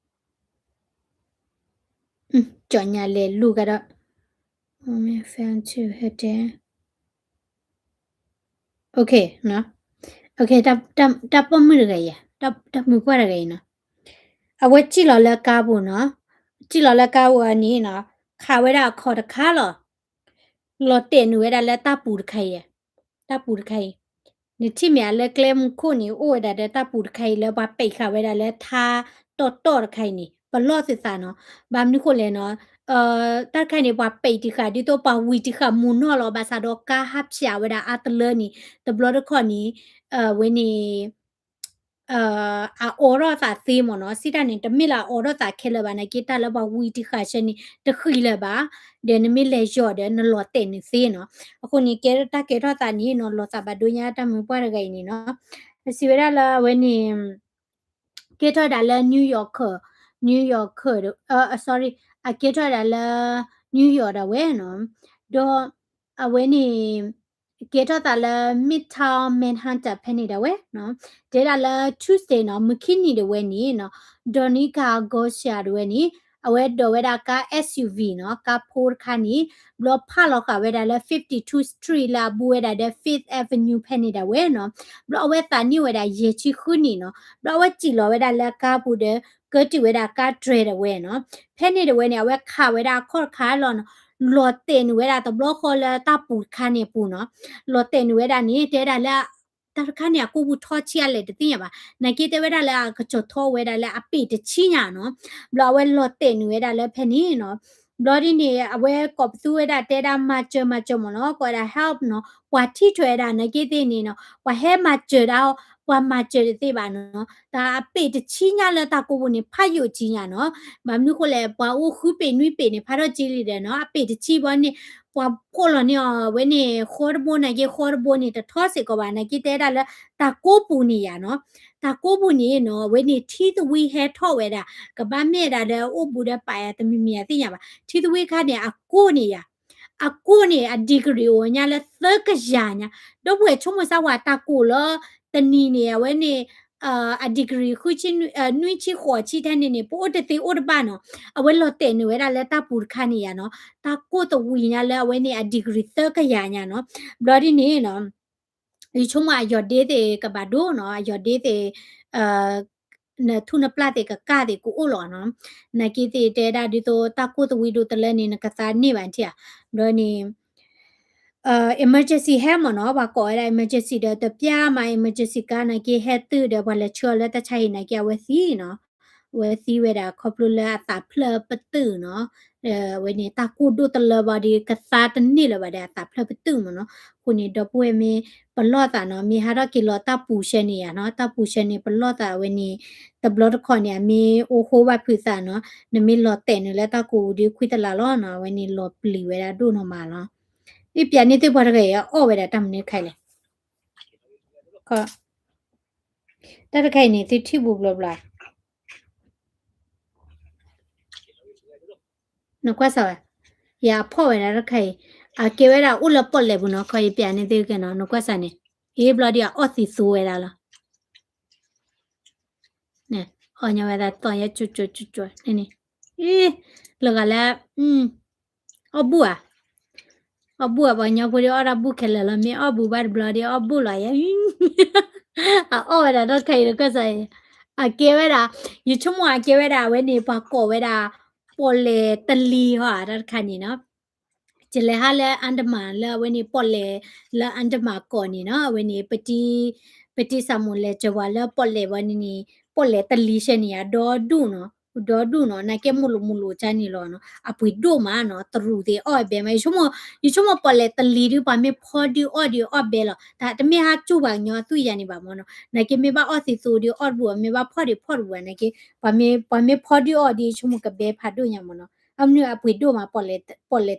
ကၠီညါလဲၤလူၤကဒီး, fell into her debt, okay, okay, တၢ်ပိာ်မုၣ်တဂၤအံၤ, တၢ်မုၣ်ပှၢ်တဂၤအံၤနီၤ, အဝဲစံၣ်လီၤလၢကါပူၤနီၤ, စံၣ်လီၤလၢကါပူၤအီၤန့ၣ်နီၤ, ခးဝဲဒၣ်အခီၣ်တခါလီၤ. လီၤတဲာ်နုာ်ဝဲဒၣ်လၢတၢ်ပူၤတခါအံၤ, တၢ်ပူၤတခါအံၤ, နထံၣ်မ့ၢ်ဧါလၢကျဲမုၢ်ခိၣ်န့ၣ် အိၣ်ဝဲဒၣ်ဒီးတၢ်ပူၤတခါအံၤလၢပှၤပဲာ်ဃာ်ဝဲဒၣ်လၢထါတီၢ်တီၢ်တခါအံၤန့ၣ် ပလီၢ်သုသးနီၤ, ဘၣ်မနုၤဃိလဲၣ်နီၤ, တၢ်တခါအံၤန့ၣ် ပှၤပဲာ်တံၢ်ဃာ်ဒ်သိးပှၤဝံၤတံၢ်ဃာ်မူနီၢ်လီၤ, ဘၣ်ဆၣ်ဒီးကါဟးဖၠးဝဲဒၣ်အါတလၢန့ၣ် တဘျီတခီၣ်န့ၣ်, ဝဲန့ၣ် အအိးထီၣ်သးသ့မ့ၢ်နီၤ, စံးတၢ်န့ၣ် တမ့ၢ်လၢအအိးထီၣ်သးခဲလၢာ်ဘၣ်, နာ်က့တၢ်လၢပှၤဝံတံာ်ဃာ်ဆၢန့ၣ် တဃံးလၢၤဘၣ်, ဒီးနမ့ၢ်လဲၤယီၤဒီးနလီၤတဲာ်နုာ်သ့နီၤ. အဃိန့ၣ် ကဲတၢ်ကဲထီၣ်သးန့ၣ်နီၤ လီၤသးဘၣ်ဒိညါတၢ်မုၢ်ပှၢ်တဂၤအံၤန့ၣ်နီၤ, စံးဝဲဒၣ်လၢအဝဲန့ၣ် ကဲထီၣ်ဝဲဒၣ်လၢ New York, New York, အ sorry, အကဲထီၣ်ဝဲဒၣ်လၢ New York ဒၣ်ဝဲနီၤ, ဒီးအဝဲန့ၣ် ကဲထီၣ်သးလၢ Midtown Manhattan ဖဲန့ၣ်ဒၣ်ဝဲနီၤ, တဲဒၣ်လၢ Tuesday နီၤ မုၢ်ခံနံၤဒၣ်ဝဲန့ၣ်နီၤ, Donica Garcia ဒၣ်ဝဲန့ၣ် အဝဲဒိးဝဲဒၣ်ကါ S U V နီၤ, ကါဖိတခါန့ၣ် ဘျီဖးလီၤဃာ်ဝဲဒၣ်လၢ fifty-two Street လၢအဘူးဝဲဒၣ်ဒီး Fifth Avenue ဖဲန့ၣ်ဒၣ်ဝဲနီၤ, ဘျီအဝဲသးန့ၢ်ဝဲဒၣ်ယဲၢ်ဆံဃုနံၣ်နီၤ, ဘျီအဝဲစံၣ်လီၤဝဲဒၣ်လၢကါပူၤဒီး ကၢတံၢ်ဝဲဒၣ်ကါတြဲၤဒၣ်ဝဲနီၤ, ဖဲန့ၣ်ဒၣ်ဝဲန့ၣ် အဝဲခးဝဲဒၣ်အခီၣ်တခါလီၤနီၤ, လီၤတဲာ်နုာ်ဝဲဒၣ်တဘျီဃီလၢတၢ်ပူၤတခါန့ၣ်အပူၤနီၤ, လီၤတဲာ်နုာ်ဝဲဒၣ်န့ၣ် တဲဒၣ်လၢ တၢ်တခါန့ၣ် အကိာ်ပူၤထီဆံးအါလဲၣ်တသ့ၣ်ညါဘၣ်, နာ်က့တဲဝဲဒၣ်လၢအကစီၤထီဝဲဒၣ်လၢအပ့ၢ်တဆံညါနီၤ, ဘျီအဝဲလီၤတဲာ်နုာ်ဝဲဒၣ်လၢဖဲန့ၣ်နီၤ, ဘျီဒ်န့ၣ် အဝဲကိးပသူဝဲဒၣ်တဲဒၣ်မၤစၢၤမၤစၢၤမ့ၢ်နီၤ, ကိးဝဲဒၣ် help နီၤ, ပှၤထံၣ်ထွဲဝဲဒၣ်နာ်က့သ့ၣ်န့ၣ်နီၤ, ပှၤဟဲမၤစၢၤဒၣ်အီၤ, ပှၤမၤစၢၤတသ့ဘၣ်နီၤ, တၢ်အပ့ၢ်တဆံညါလၢတၢ်ကိာ်ပူၤန့ၣ် ဖးယိာ်ဆံးညါနီၤ, ဘၣ်မနုၤဃိလဲၣ် ပှၤအိၣ်ဃုပ့ၢ်နွံပ့ၢ်န့ၣ် ဖးထီၣ်က့လံဒီးနီၤ, အပ့ၢ်တဆံဘီန့ၣ် ပှၤဖီၣ်လီၤန့ၢ်အီၤဝဲန့ၣ် ဃီတဘိနာ်က့ ဃီတဘိန့ၣ် တထီစ့ၢ်ကီးဘၣ်, နာ်က့တဲဒၣ်လၢ တၢ်ကိာ်ပူၤန့ၣ်ယါနီၤ, တၢ်ကိာ်ပူၤန့ၣ်နီၤ အဝဲန့ၣ်ထံသဝံဟဲထီၣ်ဝဲဒၣ်, ကဘၣ်မ့ၢ်ဒၣ်ဒီးအိၣ်ဘူးဒီးပာ်ယၤတမံၤမံၤယါသ့ၣ်ညါဘၣ်, ထံသဝံခါန့ၣ် အကိာ်န့ၣ်ယါ, အကိာ်န့ၣ် အ degree အိၣ်ညါလၢသၢကယၤညါ, ဒီပုၢ်ဝဲၢ်ဆိကမိၣ်စၢ်ဝဲတၢ်ကိာ်လၢ တနံၤန့ၣ် အဝဲန့ၣ် အ degree ဃုဆံ နွံဆံဃိးဆံထဲန့ၣ်န့ၣ် ပအိၣ်တသ့အိၣ်တဘၣ်နီၤ, အဝဲလီၤတဲာ်နုာ်ဝဲဒၣ်လၢတၢ်ပူၤတခါန့ၣ်ယါနီၤ, တၢ်ကိာ်သဝံညါလၢအဝဲန့ၣ် အ degree သၢကယၤညါနီၤ, ဘျီဒ်န့ၣ်နီၤ ယဆိကမိၣ်အယီၤဒ့သ့ၣ်ကဘၣ်ဒိနီၤ, အယီၤဒ့သ့ၣ် နထူၣ်နပျၢ်သ့ၣ်ကကၢ်သ့ၣ်ကအိၣ်လီၤနီၤ, နာ်က့သ့ၣ်တဲဒၣ်ဒ်သိးတၢ်ကိာ်သဝံဒိၣ်တလၢန့ၣ် နကသါန့ၢ်ဘၣ်ထံၣ်ဧါ, ဘျီန့ၣ် emergency ဟဲမ့ၢ်နီၤ, ပှၤကိးဝဲဒၣ် emergency ဒီးတပျၢ်မး emergency ကါနာ်က့ဟဲတုၤဒီးပှၤလဲၤဆှၢအီၤလၢတၢ်ဆါဟံၣ်နာ်က့အဝဲသံနီၤ, အဝဲသံဝဲဒၣ်ခီဖျိလၢအသးဖျၢၣ်ပတုာ်နီၤ, အဝဲန့ၣ်တၢ်ကိာ်ဒိၣ်တလၢဘၣ်ဒီးကသါတန့ၢ်လၢၤဘၣ်ဒီးအသးဖျၢၣ်ပတုာ်မ့ၢ်နီၤ, အဃိန့ၣ် ဒီပုၢ်ဝဲၢ်မ့ၢ်ပလီၢ်သးနီၤ, မ့ၢ်ဟးထီၣ်က့ၤလီၤတၢ်ပူၤဆၢန့ၣ်ယါနီၤ, တၢ်ပူၤဆၢန့ၣ်ပလီၢ်သးအဝဲန့ၣ် တဘျီတခီၣ်န့ၣ် အမ့ၢ်အိၣ်ဃိဘၣ်ဖုးသးနီၤ, နမ့ၢ်လီၤတဲာ်နုာ်လၢတၢ်ကိာ်ပူၤဒီးခွံတလးလီၤနီၤ, အဝဲန့ၣ်လီၤပျံၤဝဲဒၣ်ဒိၣ်နီၢ်မးလီၤ, အံၤပျးန့ၢ်သုပှၤတဂၤအံၤအီၣ်ဝဲဒၣ်တၢ်မနုၤတခါအံၤလဲၣ် တၢ်တခါအံၤန့ၣ် သုထံၣ်ဘူးဘျီဘျီ, နကွၢ်စၢ်ဝဲ, ယၤအဖီၣ်ဝဲဒၣ်တၢ်တခါအံၤ, အကဲဝဲဒၣ်အိၣ်လၢပီၣ်လဲၣ်ပူၤနီၤ, ခီယပျးန့ၢ်သုကဲနီၤ, နကွၢ်စၢ်န့ၣ်, အ့ ဘျီဒ်အအီၣ်သံသိဝဲဒၣ်လီၤ, အီၣ်ညီဝဲဒၣ်သီယဲကၠိကၠိကၠိကၠိန့ၣ်, အ့ လၢဂၤလၢ အီၣ်ဘူၣ်ဧါ, အီၣ်ဘူၣ်အပှၤကညီဖိဒ်အီၣ်တၢ်ဘူၣ်ခဲလၢာ်လီၤ, မ့ၢ်အီၣ်ဘူၣ်ဘၣ်တဘျီဒီးအီၣ်ဘူၣ်လီၤယဲ, အအီၣ်ဝဲဒၣ်တၢ်တခါအံၤ နကွၢ်စၢ်အံၤ, အကဲဝဲဒၣ်, ယဆိကမိၣ်အကဲဝဲဒၣ် အဝဲန့ၣ် ပှၤကိးဝဲဒၣ် ပီၣ်လဲၣ်တလံၤဟီဧါ တၢ်တခါန့ၣ်နီၤ, ယလဲၤဟးလၢအါတမၢ်လၢအဝဲန့ၣ် ပီၣ်လဲၣ်လၢအါတမၢ်ကီၢ်န့ၣ်နီၤ, အဝဲန့ၣ် ပတံၤစၢ်မိၣ်လဲၤစၢၤဝဲလၢ ပီၣ်လဲၣ်ဝဲန့ၣ်န့ၣ် ပီၣ်လဲၣ်တလံၤဆဲန့ၣ်ယါ ဒီဒူၣ်နီၤ, ဒီဒူၣ်နီၤ, နာ်က့မိၢ်လိာ်မိၢ်လိာ်ကါန့ၣ်လီၤနီၤ, အပှ့ၤဒိၣ်မးနီၤ, တရူးသ့ၣ်အီၣ်ဘဲမး, ယဆိကမိၣ်ပီၣ်လဲၣ်တလံၤဒုး ပှၤမ့ၢ်ဖီဒုးအီၣ်ဒုးအီၣ်ဘဲလီၤ, တၢ်တမ့ၢ်ဟးကၠူၣ်ပှၤကညီအသွံၣ်ယါန့ၣ်ဘၣ်မးနီၤ, နာ်က့မ့ၢ်ဘၣ်အီၣ်သံသိဒုးအီၣ်တဘူၣ်, မ့ၢ်ဘၣ်ဖီၣ်ဒုးဖီၣ်တဘူၣ်, နာ်က့ ပှၤမ့ၢ်ဖီဒုးအီၣ်ဒုး ယဆိကမိၣ်ကဘဲဖးဒိၣ်ညါမးနီၤ, အမနုၤအပှ့ၤဒိၣ်မး ပီၣ်လဲၣ်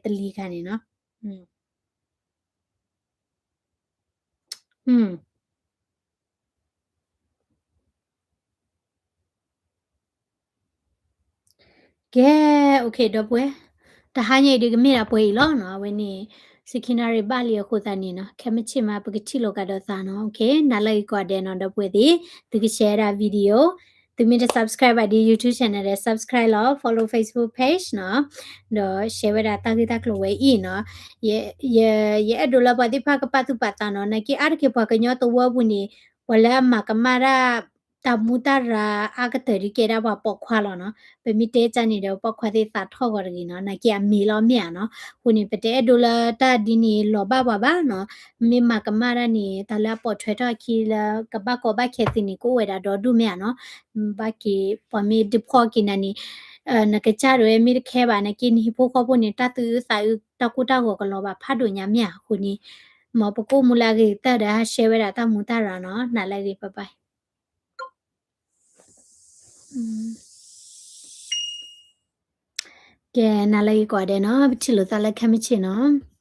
တလံၤခါန့ၣ်နီၤ. ကဲ, OK ဒီပုၢ်ဝဲၢ်, တဟါညါအံၤဒုးကမ့ၢ်ဒၣ်ပှဲၤအံၤလီၤနီၤ, အဝဲန့ၣ် စခ့နၣ်ရံၣ်ဘၣ်လံအဃိသတးန့ၣ်နီၤ, ခဲမုၢ်ဆ့ၣ်မး ပကထံၣ်လိာ်ကဒီးသးနီၤ, OK, နၤလၢအဂ့ၤကိးဂၤဒဲးနီၤ, ဒီပုၢ်ဝဲၢ်သ့ၣ်, သုက share ဒၣ် video, သုမ့ၢ်တ subscribe ဘၣ်ဒ် YouTube channel ဒီး subscribe လီၤ, follow Facebook page နီၤ, ဒီး share ဝဲဒၣ်တၢ်ဂ့ၢ်တၢ်ကျိၤဝဲအံၤနီၤ, ယ ယအဲၣ်ဒိးလၢပှၤသ့ၣ်တဖၣ်ကပာ်သူၣ်ပာ်သးနီၤ, နာ်က့အါတက့ၢ်ပှၤကညီသဝီပူၤန့ၣ် ပှၤလၢအမၤကမၣ်တၢ် တၢ်မူတၢ်ရၤအါကတၢၢ်ဒုးကဲဒၣ်ပှၤပိာ်ခွါလီၤနီၤ, ပမ့ၢ်တဲကၢ်န့ၣ်ဒီး ပိာ်ခွါသ့ၣ်သးထီၣ်ဂီၤတဂ့ၤနီၤ, နာ်က့အမ့ၢ်လီၤမ့ၢ်ဧါနီၤ, အဃိန့ၣ် ပတအဲၣ်ဒိးလၢတၢ်ဒ်န့ၣ်လီၤဘၣ်ပှၤဘၣ်နီၤ, မ့ၢ်မၤကမၣ်တၢ်န့ၣ် တၢ်လၢအပိာ်ထွဲထီၣ်အခံလၢကဘၣ်ကီဘၣ်ခဲသ့န့ၣ် ကအိၣ်ဝဲဒၣ်ဒီဒူၣ်မ့ၢ်ဧါနီၤ, ဘၣ်က့ၤပှၤမ့ၢ်ဒုးဖီၣ်က့ၤနၤန့ၣ် နကစၢ်ဒၣ်ဝဲမ့ၢ်တခဲဘၣ် နာ်က့နဟံၣ်ဖိဃီဖိန့ၣ် တၢ်သူၣ်အုးသးအုးတၢ်ကိၢ်တၢ်ဂီၤကလီၤဘၣ်ဖးဒိၣ်ညါမ့ၢ်ဧါ, အဃိန့ၣ် မ်ပကအိၣ်မူလၢအဂ့ၤကတၢၢ်ဒီး share ဝဲဒၣ်တၢ်မူတၢ်ရၤနီၤ, နၤလၢအဂ့ၤ bye bye. ကဲ နၤလၢယကိးဂၤဒဲးနီၤ, ပထံၣ်လိာ်သးလၢခဲမုၢ်ဆ့ၣ်နီၤ.